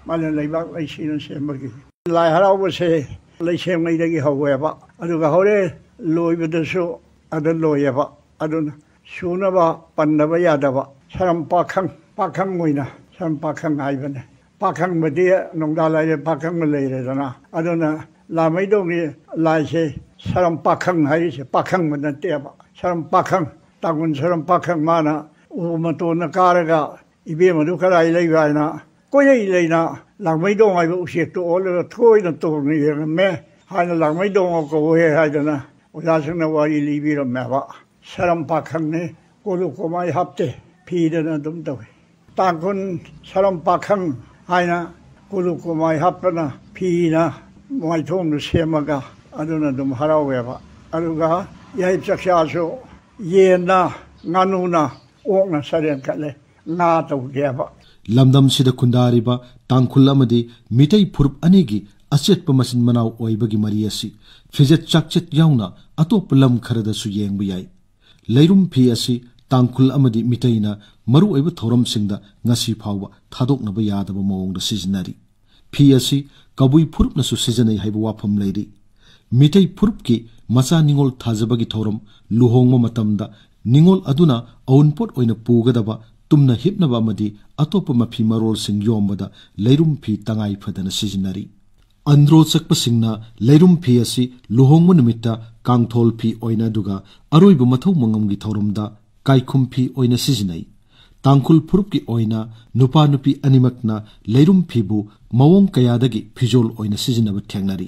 ꯃꯥꯅ ꯂꯩꯕꯥꯛ ꯂꯩꯁꯤꯅ ꯁꯦꯝꯕꯒꯤ꯫ ꯂꯥꯏ ꯍꯔꯥꯎꯕꯁꯦ ꯂꯩꯁꯦꯝꯉꯩꯗꯒꯤ ꯍꯧꯋꯦꯕ, ꯑꯗꯨꯒ ꯍꯧꯔꯦ ꯂꯣꯏꯕꯗꯁꯨ ꯑꯗ ꯂꯣꯏꯌꯦꯕ꯫ ꯑꯗꯨꯅ ꯁꯨꯅꯕ ꯄꯟꯗꯕ ꯌꯥꯗꯕ ꯁꯔꯝ ꯄꯥꯈꯪ, ꯄꯥꯈꯪ ꯑꯣꯏꯅ ꯁꯔꯝ ꯄꯥꯈꯪ ꯍꯥꯏꯕꯅꯦ꯫ ꯄꯥꯈꯪꯕꯗꯤ ꯅꯣꯡꯗꯥ ꯂꯥꯏꯔꯦ, ꯄꯥꯈꯪꯕ ꯂꯩꯔꯦꯗꯅ꯫ ꯑꯗꯨꯅ ꯂꯥꯡꯃꯩꯗꯣꯡꯒꯤ ꯂꯥꯏꯁꯦ ꯁꯔꯝ ꯄꯥꯈꯪ ꯍꯥꯏꯔꯤꯁꯦ ꯄꯥꯈꯪꯕ ꯅꯠꯇꯦꯕ, ꯁꯔꯝ ꯄꯥꯈꯪ, ꯇꯥꯡꯈꯨꯜ ꯁꯔꯝ ꯄꯥꯈꯪ꯫ ꯃꯥꯅ ꯎ ꯃꯇꯣꯟꯗ ꯀꯥꯔꯒ ꯏꯕꯦꯝꯃꯗꯨ ꯀꯗꯥꯏ ꯂꯩꯕ ꯍꯥꯏꯅ ꯀꯣꯏꯂꯩ ꯂꯩꯅ ꯂꯥꯡꯃꯩꯗꯣꯡ ꯍꯥꯏꯕ ꯎꯆꯦꯛꯇꯨ ꯑꯣꯜꯂꯒ ꯊꯣꯏꯅ ꯇꯣꯡꯅ ꯌꯦꯡꯉꯝꯃꯦ ꯍꯥꯏꯅ ꯂꯥꯡꯃꯩꯗꯣꯡ ꯀꯧꯋꯦ ꯍꯥꯏꯗꯅ ꯑꯣꯖꯥꯁꯤꯡꯅ ꯋꯥꯔꯤ ꯂꯤꯕꯤꯔꯝꯃꯦꯕ꯫ ꯁꯔꯝ ꯄꯥꯈꯪꯅꯤ, ꯀꯣꯂꯨ ꯀꯣꯃꯥꯏ ꯍꯥꯞꯇꯦ, ꯐꯤꯗꯅ ꯑꯗꯨꯝ ꯇꯧꯏ꯫ ꯇꯥꯡꯈꯨꯜ ꯁꯔꯝ ꯄꯥꯈꯪ ꯍꯥꯏꯅ ꯀꯣꯂꯨ ꯀꯣꯃꯥꯏ ꯍꯥꯞꯇꯅ ꯐꯤꯅ ꯃꯥꯏꯊꯣꯡꯗꯨ ꯁꯦꯝꯃꯒ ꯑꯗꯨꯅ ꯑꯗꯨꯝ ꯍꯔꯥꯎꯋꯦꯕ꯫ ꯑꯗꯨꯒ ꯌꯥꯏꯞ ꯆꯥꯛꯆꯥꯁꯨ ꯌꯦꯟꯅ, ꯉꯥꯅꯨꯅ, ꯑꯣꯛꯅ ꯁꯔꯦꯡ ꯀꯠꯂꯦ, ꯉꯥ ꯇꯧꯗꯦꯕ꯫ ꯂꯝꯗꯝꯁꯤꯗ ꯈꯨꯟꯗꯥꯔꯤꯕ ꯇꯥꯡꯈꯨꯜ ꯑꯃꯗꯤ ꯃꯤꯇꯩ ꯐꯨꯔꯨꯞ ꯑꯅꯤꯒꯤ ꯑꯆꯦꯠꯄ ꯃꯆꯤꯟ ꯃꯅꯥꯎ ꯑꯣꯏꯕꯒꯤ ꯃꯔꯤ ꯑꯁꯤ ꯐꯤꯖꯦꯠ ꯆꯥꯛꯆꯦꯠ ꯌꯥꯎꯅ ꯑꯇꯣꯞꯄ ꯂꯝ ꯈꯔꯗꯁꯨ ꯌꯦꯡꯕ ꯌꯥꯏ꯫ ꯂꯩꯔꯨꯝ ꯐꯤ ꯑꯁꯤ ꯇꯥꯡꯈꯨꯜ ꯑꯃꯗꯤ ꯃꯤꯇꯩꯅ ꯃꯔꯨꯑꯣꯏꯕ ꯊꯧꯔꯝꯁꯤꯡꯗ ꯉꯁꯤ ꯐꯥꯎꯕ ꯊꯥꯗꯣꯛꯅꯕ ꯌꯥꯗꯕ ꯃꯑꯣꯡꯗ ꯁꯤꯖꯤꯟꯅꯔꯤ꯫ ꯐꯤ ꯑꯁꯤ ꯀꯕꯨꯏ ꯐꯨꯔꯨꯞꯅꯁꯨ ꯁꯤꯖꯤꯟꯅꯩ ꯍꯥꯏꯕ ꯋꯥꯐꯝ ꯂꯩꯔꯤ꯫ ꯃꯤꯇꯩ ꯐꯨꯔꯨꯞꯀꯤ ꯃꯆꯥ ꯅꯤꯉꯣꯜ ꯊꯥꯖꯕꯒꯤ ꯊꯧꯔꯝ, ꯂꯨꯍꯣꯡꯕ ꯃꯇꯝꯗ ꯅꯤꯉꯣꯜ ꯑꯗꯨꯅ ꯑꯎꯟꯄꯣꯠ ꯑꯣꯏꯅ ꯄꯨꯒꯗꯕ ꯇꯨꯝꯅ ꯍꯤꯞꯅꯕ ꯑꯃꯗꯤ ꯑꯇꯣꯞꯄ ꯃꯐꯤ ꯃꯔꯣꯜꯁꯤꯡ ꯌꯣꯝꯕꯗ ꯂꯩꯔꯨꯝ ꯐꯤ ꯇꯉꯥꯏ ꯐꯗꯅ ꯁꯤꯖꯤꯟꯅꯔꯤ꯫ ꯑꯟꯗ꯭ꯔꯣ ꯆꯠꯄꯁꯤꯡꯅ ꯂꯩꯔꯨꯝ ꯐꯤ ꯑꯁꯤ ꯂꯨꯍꯣꯡꯕ ꯅꯨꯃꯤꯠꯇ ꯀꯥꯡꯊꯣꯜ ꯐꯤ ꯑꯣꯏꯅ, ꯑꯗꯨꯒ ꯑꯔꯣꯏꯕ ꯃꯊꯧ ꯃꯉꯝꯒꯤ ꯊꯧꯔꯝꯗ ꯀꯥꯏꯈꯨꯝ ꯐꯤ ꯑꯣꯏꯅ ꯁꯤꯖꯤꯟꯅꯩ꯫ ꯇꯥꯡꯈꯨꯜ ꯐꯨꯔꯨꯞꯀꯤ ꯑꯣꯏꯅ ꯅꯨꯄꯥ ꯅꯨꯄꯤ ꯑꯅꯤꯃꯛꯅ ꯂꯩꯔꯨꯝ ꯐꯤꯕꯨ ꯃꯑꯣꯡ ꯀꯌꯥꯗꯒꯤ ꯐꯤꯖꯣꯜ ꯑꯣꯏꯅ ꯁꯤꯖꯤꯟꯅꯕ ꯊꯦꯡꯅꯔꯤ꯫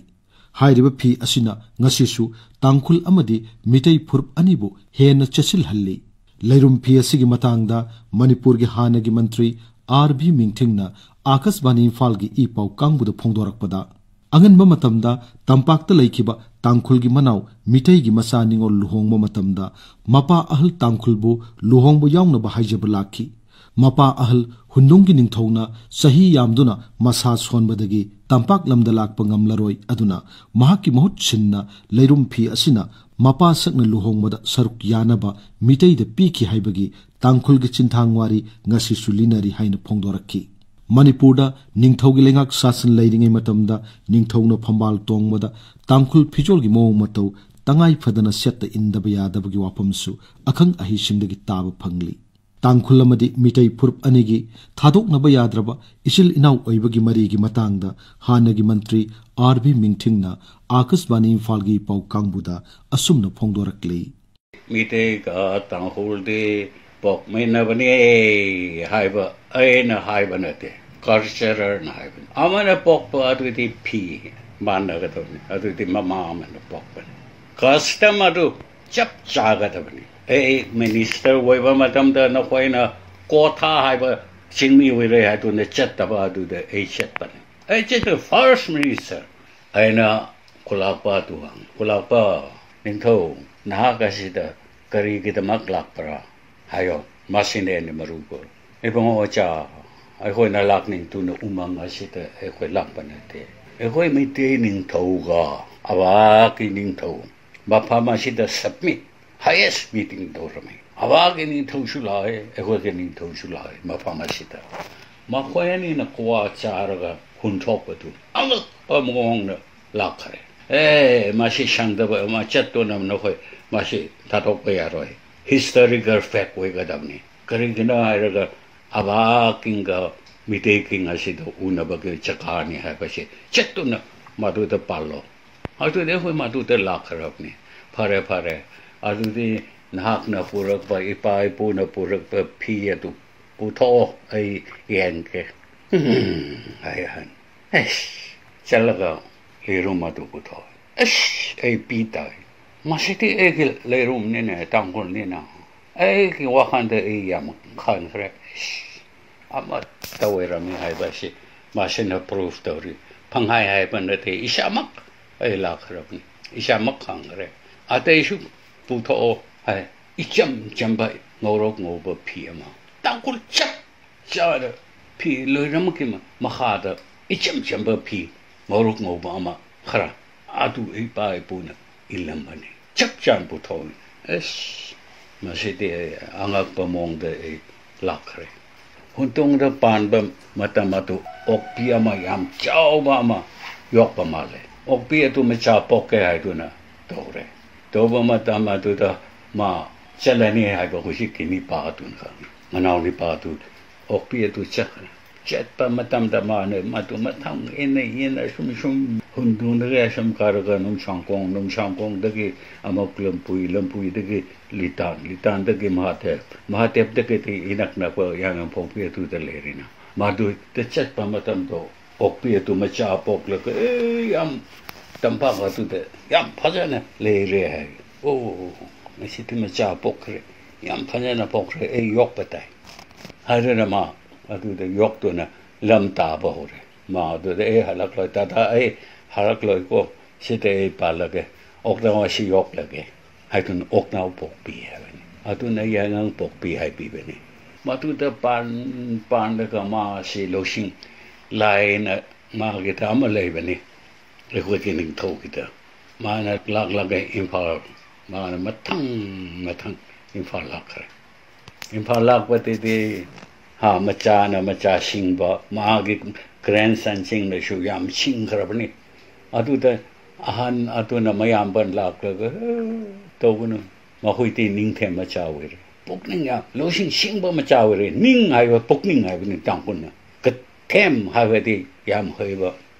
ꯍꯥꯏꯔꯤꯕ ꯐꯤ ꯑꯁꯤꯅ ꯉꯁꯤꯁꯨ ꯇꯥꯡꯈꯨꯜ ꯑꯃꯗꯤ ꯃꯤꯇꯩ ꯐꯨꯔꯨꯞ ꯑꯅꯤꯕꯨ ꯍꯦꯟꯅ ꯆꯦꯠꯁꯤꯜꯍꯜꯂꯤ꯫ ꯂꯩꯔꯨꯝ ꯐꯤ ꯑꯁꯤꯒꯤ ꯃꯇꯥꯡꯗ ꯃꯅꯤꯄꯨꯔꯒꯤ ꯍꯥꯟꯅꯒꯤ ꯃꯟꯇ꯭ꯔꯤ ꯑꯥꯔ ꯚꯤ ꯃꯤꯡꯊꯤꯡꯅ ꯑꯥꯀꯥꯁꯕꯥꯅꯤ ꯏꯝꯐꯥꯜꯒꯤ ꯏ ꯄꯥꯎ ꯀꯥꯡꯕꯨꯗ ꯐꯣꯡꯗꯣꯔꯛꯄꯗ, ꯑꯉꯟꯕ ꯃꯇꯝꯗ ꯇꯝꯄꯥꯛꯇ ꯂꯩꯈꯤꯕ ꯇꯥꯡꯈꯨꯜꯒꯤ ꯃꯅꯥꯎ ꯃꯤꯇꯩꯒꯤ ꯃꯆꯥ ꯅꯤꯉꯣꯜ ꯂꯨꯍꯣꯡꯕ ꯃꯇꯝꯗ ꯃꯄꯥ ꯑꯍꯜ ꯇꯥꯡꯈꯨꯜꯕꯨ ꯂꯨꯍꯣꯡꯕ ꯌꯥꯎꯅꯕ ꯍꯥꯏꯖꯕ ꯂꯥꯛꯈꯤ꯫ ꯃꯄꯥ ꯑꯍꯜ ꯍꯨꯟꯗꯨꯡꯒꯤ ꯅꯤꯡꯊꯧꯅ ꯆꯍꯤ ꯌꯥꯝꯗꯨꯅ ꯃꯁꯥ ꯁꯣꯟꯕꯗꯒꯤ ꯇꯝꯄꯥꯛ ꯂꯝꯗ ꯂꯥꯛꯄ ꯉꯝꯂꯔꯣꯏ, ꯑꯗꯨꯅ ꯃꯍꯥꯛꯀꯤ ꯃꯍꯨꯠ ꯁꯤꯟꯅ ꯂꯩꯔꯨꯝ ꯐꯤ ꯑꯁꯤꯅ ꯃꯄꯥ ꯁꯛꯅ ꯂꯨꯍꯣꯡꯕꯗ ꯁꯔꯨꯛ ꯌꯥꯅꯕ ꯃꯤꯇꯩꯗ ꯄꯤꯈꯤ ꯍꯥꯏꯕꯒꯤ ꯇꯥꯡꯈꯨꯜꯒꯤ ꯆꯤꯟꯊꯥꯡ ꯋꯥꯔꯤ ꯉꯁꯤꯁꯨ ꯂꯤꯅꯔꯤ ꯍꯥꯏꯅ ꯐꯣꯡꯗꯣꯔꯛꯈꯤ꯫ ꯃꯅꯤꯄꯨꯔꯗ ꯅꯤꯡꯊꯧꯒꯤ ꯂꯩꯉꯥꯛ ꯁꯥꯁꯟ ꯂꯩꯔꯤꯉꯩ ꯃꯇꯝꯗ ꯅꯤꯡꯊꯧꯅ ꯐꯝꯕꯥꯜ ꯇꯣꯡꯕꯗ ꯇꯥꯡꯈꯨꯜ ꯐꯤꯖꯣꯜꯒꯤ ꯃꯑꯣꯡ ꯃꯇꯧ ꯇꯉꯥꯏ ꯐꯗꯅ ꯁꯦꯠꯇ ꯏꯟꯗꯕ ꯌꯥꯗꯕꯒꯤ ꯋꯥꯐꯝꯁꯨ ꯑꯈꯪ ꯑꯍꯩꯁꯤꯡꯗꯒꯤ ꯇꯥꯕ ꯐꯪꯂꯤ꯫ ꯇꯥꯡꯈꯨꯜ ꯑꯃꯗꯤ ꯃꯤꯇꯩ ꯐꯨꯔꯨꯞ ꯑꯅꯤꯒꯤ ꯊꯥꯗꯣꯛꯅꯕ ꯌꯥꯗ꯭ꯔꯕ ꯏꯆꯤꯜ ꯏꯅꯥꯎ ꯑꯣꯏꯕꯒꯤ ꯃꯔꯤꯒꯤ ꯃꯇꯥꯡꯗ ꯍꯥꯟꯅꯒꯤ ꯃꯟꯇ꯭ꯔꯤ ꯑꯥꯔ ꯚꯤ ꯃꯤꯡꯊꯤꯡꯅ ꯑꯥꯀꯥꯁꯕꯥꯅꯤ ꯏꯝꯐꯥꯜꯒꯤ ꯄꯥꯎ ꯀꯥꯡꯕꯨꯗ ꯑꯁꯨꯝꯅ ꯐꯣꯡꯗꯣꯔꯛꯂꯤ꯫ ꯃꯤꯇꯩꯒ ꯇꯥꯡꯈꯨꯜꯗꯤ ꯄꯣꯛꯃꯤꯟꯅꯕꯅꯤ ꯍꯥꯏꯕ ꯑꯩꯅ ꯍꯥꯏꯕ ꯅꯠꯇꯦ, ꯀꯜꯆꯔꯔꯅ ꯍꯥꯏꯕꯅꯤ꯫ ꯑꯃꯅ ꯄꯣꯛꯄ ꯑꯗꯨꯗꯤ ꯐꯤ ꯃꯥꯟꯅꯒꯗꯕꯅꯤ, ꯑꯗꯨꯗꯤ ꯃꯃꯥ ꯑꯃꯅ ꯄꯣꯛꯄꯅꯤ꯫ ꯀꯁꯇꯝ ꯑꯗꯨ ꯆꯞ ꯆꯥꯒꯗꯕꯅꯤ꯫ ꯑꯩ ꯃꯤꯅꯤꯁꯇꯔ ꯑꯣꯏꯕ ꯃꯇꯝꯗ ꯅꯈꯣꯏꯅ ꯀꯣꯊꯥ ꯍꯥꯏꯕ ꯆꯤꯡꯃꯤ ꯑꯣꯏꯔꯦ ꯍꯥꯏꯗꯨꯅ ꯆꯠꯇꯕ ꯑꯗꯨꯗ ꯑꯩ ꯆꯠꯄꯅꯤ꯫ ꯑꯩ ꯆꯠꯇ ꯐꯥꯔꯁ ꯃꯤꯅꯤꯁꯇꯔ ꯑꯩꯅ ꯈꯨꯂꯥꯛꯄ ꯑꯗꯨ ꯍꯪ-, ꯈꯨꯂꯥꯛꯄ ꯅꯤꯡꯊꯧ, ꯅꯍꯥꯛ ꯑꯁꯤꯗ ꯀꯔꯤꯒꯤꯗꯃꯛ ꯂꯥꯛꯄ꯭ꯔꯥ ꯍꯥꯏꯌꯣ, ꯃꯁꯤꯅꯦ ꯑꯩꯅ ꯃꯔꯨ ꯑꯣꯏ꯫ ꯏꯕꯨꯡꯉꯣ ꯑꯣꯖꯥ, ꯑꯩꯈꯣꯏꯅ ꯂꯥꯛꯅꯤꯡꯗꯨꯅ ꯎꯃꯪ ꯑꯁꯤꯗ ꯑꯩꯈꯣꯏ ꯂꯥꯛꯄ ꯅꯠꯇꯦ꯫ ꯑꯩꯈꯣꯏ ꯃꯩꯇꯩ ꯅꯤꯡꯊꯧꯒ ꯑꯕꯥꯀꯤ ꯅꯤꯡꯊꯧ ꯃꯐꯝ ꯑꯁꯤꯗ ꯁꯕꯃꯤꯠ ꯍꯥꯏꯌꯦꯁ ꯃꯤꯇꯤꯡ ꯇꯧꯔꯝꯃꯤ꯫ ꯑꯕꯥꯒꯤ ꯅꯤꯡꯊꯧꯁꯨ ꯂꯥꯛꯑꯦ, ꯑꯩꯈꯣꯏꯒꯤ ꯅꯤꯡꯊꯧꯁꯨ ꯂꯥꯛꯑꯦ ꯃꯐꯝ ꯑꯁꯤꯗ꯫ ꯃꯈꯣꯏ ꯑꯅꯤꯅ ꯀ꯭ꯋꯥ ꯆꯥꯔꯒ ꯍꯨꯟꯊꯣꯛꯄꯗꯨ ꯑꯉꯛꯄ ꯃꯑꯣꯡꯗ ꯂꯥꯛꯈ꯭ꯔꯦ꯫ ꯑꯦ, ꯃꯁꯤ ꯁꯪꯗꯕ ꯑꯃ ꯆꯠꯇꯨꯅ ꯅꯈꯣꯏ ꯃꯁꯤ ꯊꯥꯗꯣꯛꯄ ꯌꯥꯔꯣꯏ꯫ ꯍꯤꯁꯇꯣꯔꯤꯀꯦꯜ ꯐꯦꯛ ꯑꯣꯏꯒꯗꯕꯅꯤ꯫ ꯀꯔꯤꯒꯤꯅꯣ ꯍꯥꯏꯔꯒ ꯑꯕꯥ ꯀꯤꯡꯒ ꯃꯤꯇꯩ ꯀꯤꯡ ꯑꯁꯤꯗ ꯎꯅꯕꯒꯤ ꯖꯒꯥꯅꯤ ꯍꯥꯏꯕꯁꯤ ꯆꯠꯇꯨꯅ ꯃꯗꯨꯗ ꯄꯥꯜꯂꯣ꯫ ꯑꯗꯨꯗꯤ ꯑꯩꯈꯣꯏ ꯃꯗꯨꯗ ꯂꯥꯛꯈ꯭ꯔꯕꯅꯤ꯫ ꯐꯔꯦ, ꯐꯔꯦ꯫ ꯑꯗꯨꯗꯤ ꯅꯍꯥꯛꯅ ꯄꯨꯔꯛꯄ, ꯏꯄꯥ ꯏꯄꯨꯅ ꯄꯨꯔꯛꯄ ꯐꯤ ꯑꯗꯨ ꯄꯨꯊꯣꯛꯑꯣ, ꯑꯩ ꯌꯦꯡꯒꯦ꯫ ꯎꯝ, ꯍꯥꯏ ꯑꯍꯟ꯫ ꯑꯩꯁ, ꯆꯠꯂꯒ ꯂꯩꯔꯨꯝ ꯑꯗꯨ ꯄꯨꯊꯣꯛꯑꯦ꯫ ꯑꯁ, ꯑꯩ ꯄꯤ ꯇꯥꯏ꯫ ꯃꯁꯤꯗꯤ ꯑꯩꯒꯤ ꯂꯩꯔꯨꯝꯅꯤꯅꯦ, ꯇꯥꯡꯈꯨꯜꯅꯤꯅ꯫ ꯑꯩꯒꯤ ꯋꯥꯈꯜꯗ ꯑꯩ ꯌꯥꯝ ꯈꯟꯈ꯭ꯔꯦ꯫ ꯑꯁ, ꯑꯃꯠꯇ ꯑꯣꯏꯔꯝꯃꯤ ꯍꯥꯏꯕ ꯑꯁꯤ ꯃꯁꯤꯅ proof ꯇꯧꯔꯤ꯫ ꯄꯪꯍꯥꯏ ꯍꯥꯏꯕ ꯅꯠꯇꯦ, ꯏꯁꯥꯃꯛ ꯑꯩ ꯂꯥꯛꯈ꯭ꯔꯕꯅꯤ, ꯏꯁꯥꯃꯛ ꯈꯪꯈ꯭ꯔꯦ꯫ ꯑꯇꯩꯁꯨ ꯄꯨꯊꯣꯛꯑꯣ ꯍꯥꯏ꯫ ꯏꯆꯝ ꯆꯝꯕ ꯉꯧꯔꯣꯛ ꯉꯧꯕ ꯐꯤ ꯑꯃ, ꯇꯥꯡꯈꯨꯜ ꯆꯞ ꯆꯥꯅ ꯐꯤ ꯂꯣꯏꯅꯃꯛꯀꯤ ꯃ-, ꯃꯈꯥꯗ ꯏꯆꯝ ꯆꯝꯕ ꯐꯤ ꯉꯧꯔꯣꯛ ꯉꯧꯕ ꯑꯃ ꯈꯔ, ꯑꯗꯨ ꯏꯄꯥ ꯏꯄꯨꯅ ꯏꯜꯂꯝꯕꯅꯤ, ꯆꯞ ꯆꯥꯅ ꯄꯨꯊꯣꯛꯏ꯫ ꯑꯁ, ꯃꯁꯤꯗꯤ ꯑꯩ ꯑꯉꯛꯄ ꯃꯑꯣꯡꯗ ꯑꯩ ꯂꯥꯛꯈ꯭ꯔꯦ꯫ ꯍꯨꯟꯗꯨꯡꯗ ꯄꯥꯟꯕ ꯃꯇꯝ ꯑꯗꯨ ꯑꯣꯛꯄꯤ ꯑꯃ ꯌꯥꯝ ꯆꯥꯎꯕ ꯑꯃ ꯌꯣꯛꯄ ꯃꯥꯜꯂꯦ꯫ ꯑꯣꯛꯄꯤ ꯑꯗꯨ ꯃꯆꯥ ꯄꯣꯛꯀꯦ ꯍꯥꯏꯗꯨꯅ ꯇꯧꯔꯦ꯫ ꯇꯧꯕ ꯃꯇꯝ ꯑꯗꯨꯗ ꯃꯥ ꯆꯠꯂꯅꯤ ꯍꯥꯏꯕ ꯍꯧꯖꯤꯛꯀꯤ ꯅꯤꯄꯥ ꯑꯗꯨꯅ ꯈꯪꯉꯤ꯫ ꯃꯅꯥꯎ ꯅꯤꯄꯥ ꯑꯗꯨ ꯑꯣꯛꯄꯤ ꯑꯗꯨ ꯆꯠꯈ꯭ꯔꯦ꯫ ꯆꯠꯄ ꯃꯇꯝꯗ ꯃꯥꯅ ꯃꯗꯨ ꯃꯊꯪ ꯏꯟꯅ ꯏꯟꯅ ꯁꯨꯝ ꯁꯨꯝ ꯍꯨꯟꯗꯨꯡꯗꯒꯤ ꯁꯨꯝ ꯀꯥꯔꯒ ꯅꯨꯡꯁꯥꯡꯈꯣꯡ, ꯅꯨꯡꯁꯥꯡꯈꯣꯡꯗꯒꯤ ꯑꯃꯨꯛ ꯂꯝꯄꯨꯏ, ꯂꯝꯄꯨꯏꯗꯒꯤ ꯂꯤꯇꯥꯟ, ꯂꯤꯇꯥꯟꯗꯒꯤ ꯃꯍꯥꯗꯦꯕ, ꯃꯍꯥꯗꯦꯕꯗꯒꯤꯗꯤ ꯏꯅꯛ ꯅꯛꯄ ꯌꯥꯏꯉꯪꯄꯣꯛꯄꯤ ꯑꯗꯨꯗ ꯂꯩꯔꯤꯅ꯫ ꯃꯗꯨꯗ ꯆꯠꯄ ꯃꯇꯝꯗꯣ ꯑꯣꯛꯄꯤ ꯑꯗꯨ ꯃꯆꯥ ꯄꯣꯛꯂꯒ, ꯑꯦ, ꯌꯥꯝ ꯇꯝꯄꯥꯛ ꯑꯗꯨꯗ ꯌꯥꯝ ꯐꯖꯅ ꯂꯩꯔꯦ ꯍꯥꯏ꯫ ꯑꯣ, ꯉꯁꯤꯗꯤ ꯃꯆꯥ ꯄꯣꯛꯈ꯭ꯔꯦ, ꯌꯥꯝ ꯐꯖꯅ ꯄꯣꯛꯈ꯭ꯔꯦ, ꯑꯩ ꯌꯣꯛꯄ ꯇꯥꯏ ꯍꯥꯏꯗꯨꯅ ꯃꯥ ꯑꯗꯨꯗ ꯌꯣꯛꯇꯨꯅ ꯂꯝ ꯇꯥꯕ ꯍꯧꯔꯦ꯫ ꯃꯥ ꯑꯗꯨꯗ, "ꯑꯩ ꯍꯜꯂꯛꯂꯣꯏ, ꯇꯥꯇꯥ, ꯑꯩ ꯍꯜꯂꯛꯂꯣꯏꯀꯣ, ꯁꯤꯗ ꯑꯩ ꯄꯥꯜꯂꯒꯦ, ꯑꯣꯛꯅꯥꯎ ꯑꯁꯤ ꯌꯣꯛꯂꯒꯦ" ꯍꯥꯏꯗꯨꯅ ꯑꯣꯛꯅꯥꯎ ꯄꯣꯛꯄꯤ ꯍꯥꯏꯕꯅꯤ꯫ ꯑꯗꯨꯅ ꯌꯥꯏꯉꯪ ꯄꯣꯛꯄꯤ ꯍꯥꯏꯕꯤꯕꯅꯤ꯫ ꯃꯗꯨꯗ ꯄꯥꯟ-, ꯄꯥꯟꯂꯒ ꯃꯥꯁꯤ ꯂꯧꯁꯤꯡ ꯂꯥꯏꯅ ꯃꯥꯒꯤꯗ ꯑꯃ ꯂꯩꯕꯅꯤ, ꯑꯩꯈꯣꯏꯒꯤ ꯅꯤꯡꯊꯧꯒꯤꯗ꯫ ꯃꯥꯅ ꯂꯥꯛꯂꯒ ꯏꯝꯐꯥꯜ, ꯃꯥꯅ ꯃꯊꯪ ꯃꯊꯪ ꯏꯝꯐꯥꯜ ꯂꯥꯛꯈ꯭ꯔꯦ꯫ ꯏꯝꯐꯥꯜ ꯂꯥꯛꯄꯗꯗꯤ, ꯍꯥ, ꯃꯆꯥꯅ ꯃꯆꯥ ꯁꯤꯡꯕ, ꯃꯥꯒꯤ grandson ꯁꯤꯡꯅꯁꯨ ꯌꯥꯝ ꯁꯤꯡꯈ꯭ꯔꯕꯅꯤ꯫ ꯑꯗꯨꯗ ꯑꯍꯟ ꯑꯗꯨꯅ ꯃꯌꯥꯝꯕ ꯂꯥꯛꯂꯒ, "ꯑꯦ, ꯇꯧꯒꯅꯨ, ꯃꯈꯣꯏꯗꯤ ꯅꯤꯡꯊꯦꯝ ꯃꯆꯥ ꯑꯣꯏꯔꯦ, ꯄꯨꯛꯅꯤꯡ ꯌꯥꯝ, ꯂꯧꯁꯤꯡ ꯁꯤꯡꯕ ꯃꯆꯥ ꯑꯣꯏꯔꯦ"꯫ ꯅꯤꯡ ꯍꯥꯏꯕ ꯄꯨꯛꯅꯤꯡ ꯍꯥꯏꯕꯅꯤ ꯇꯥꯡꯈꯨꯜꯅ꯫ ꯀꯊꯦꯝ ꯍꯥꯏꯕꯗꯤ ꯌꯥꯝ ꯍꯩꯕ,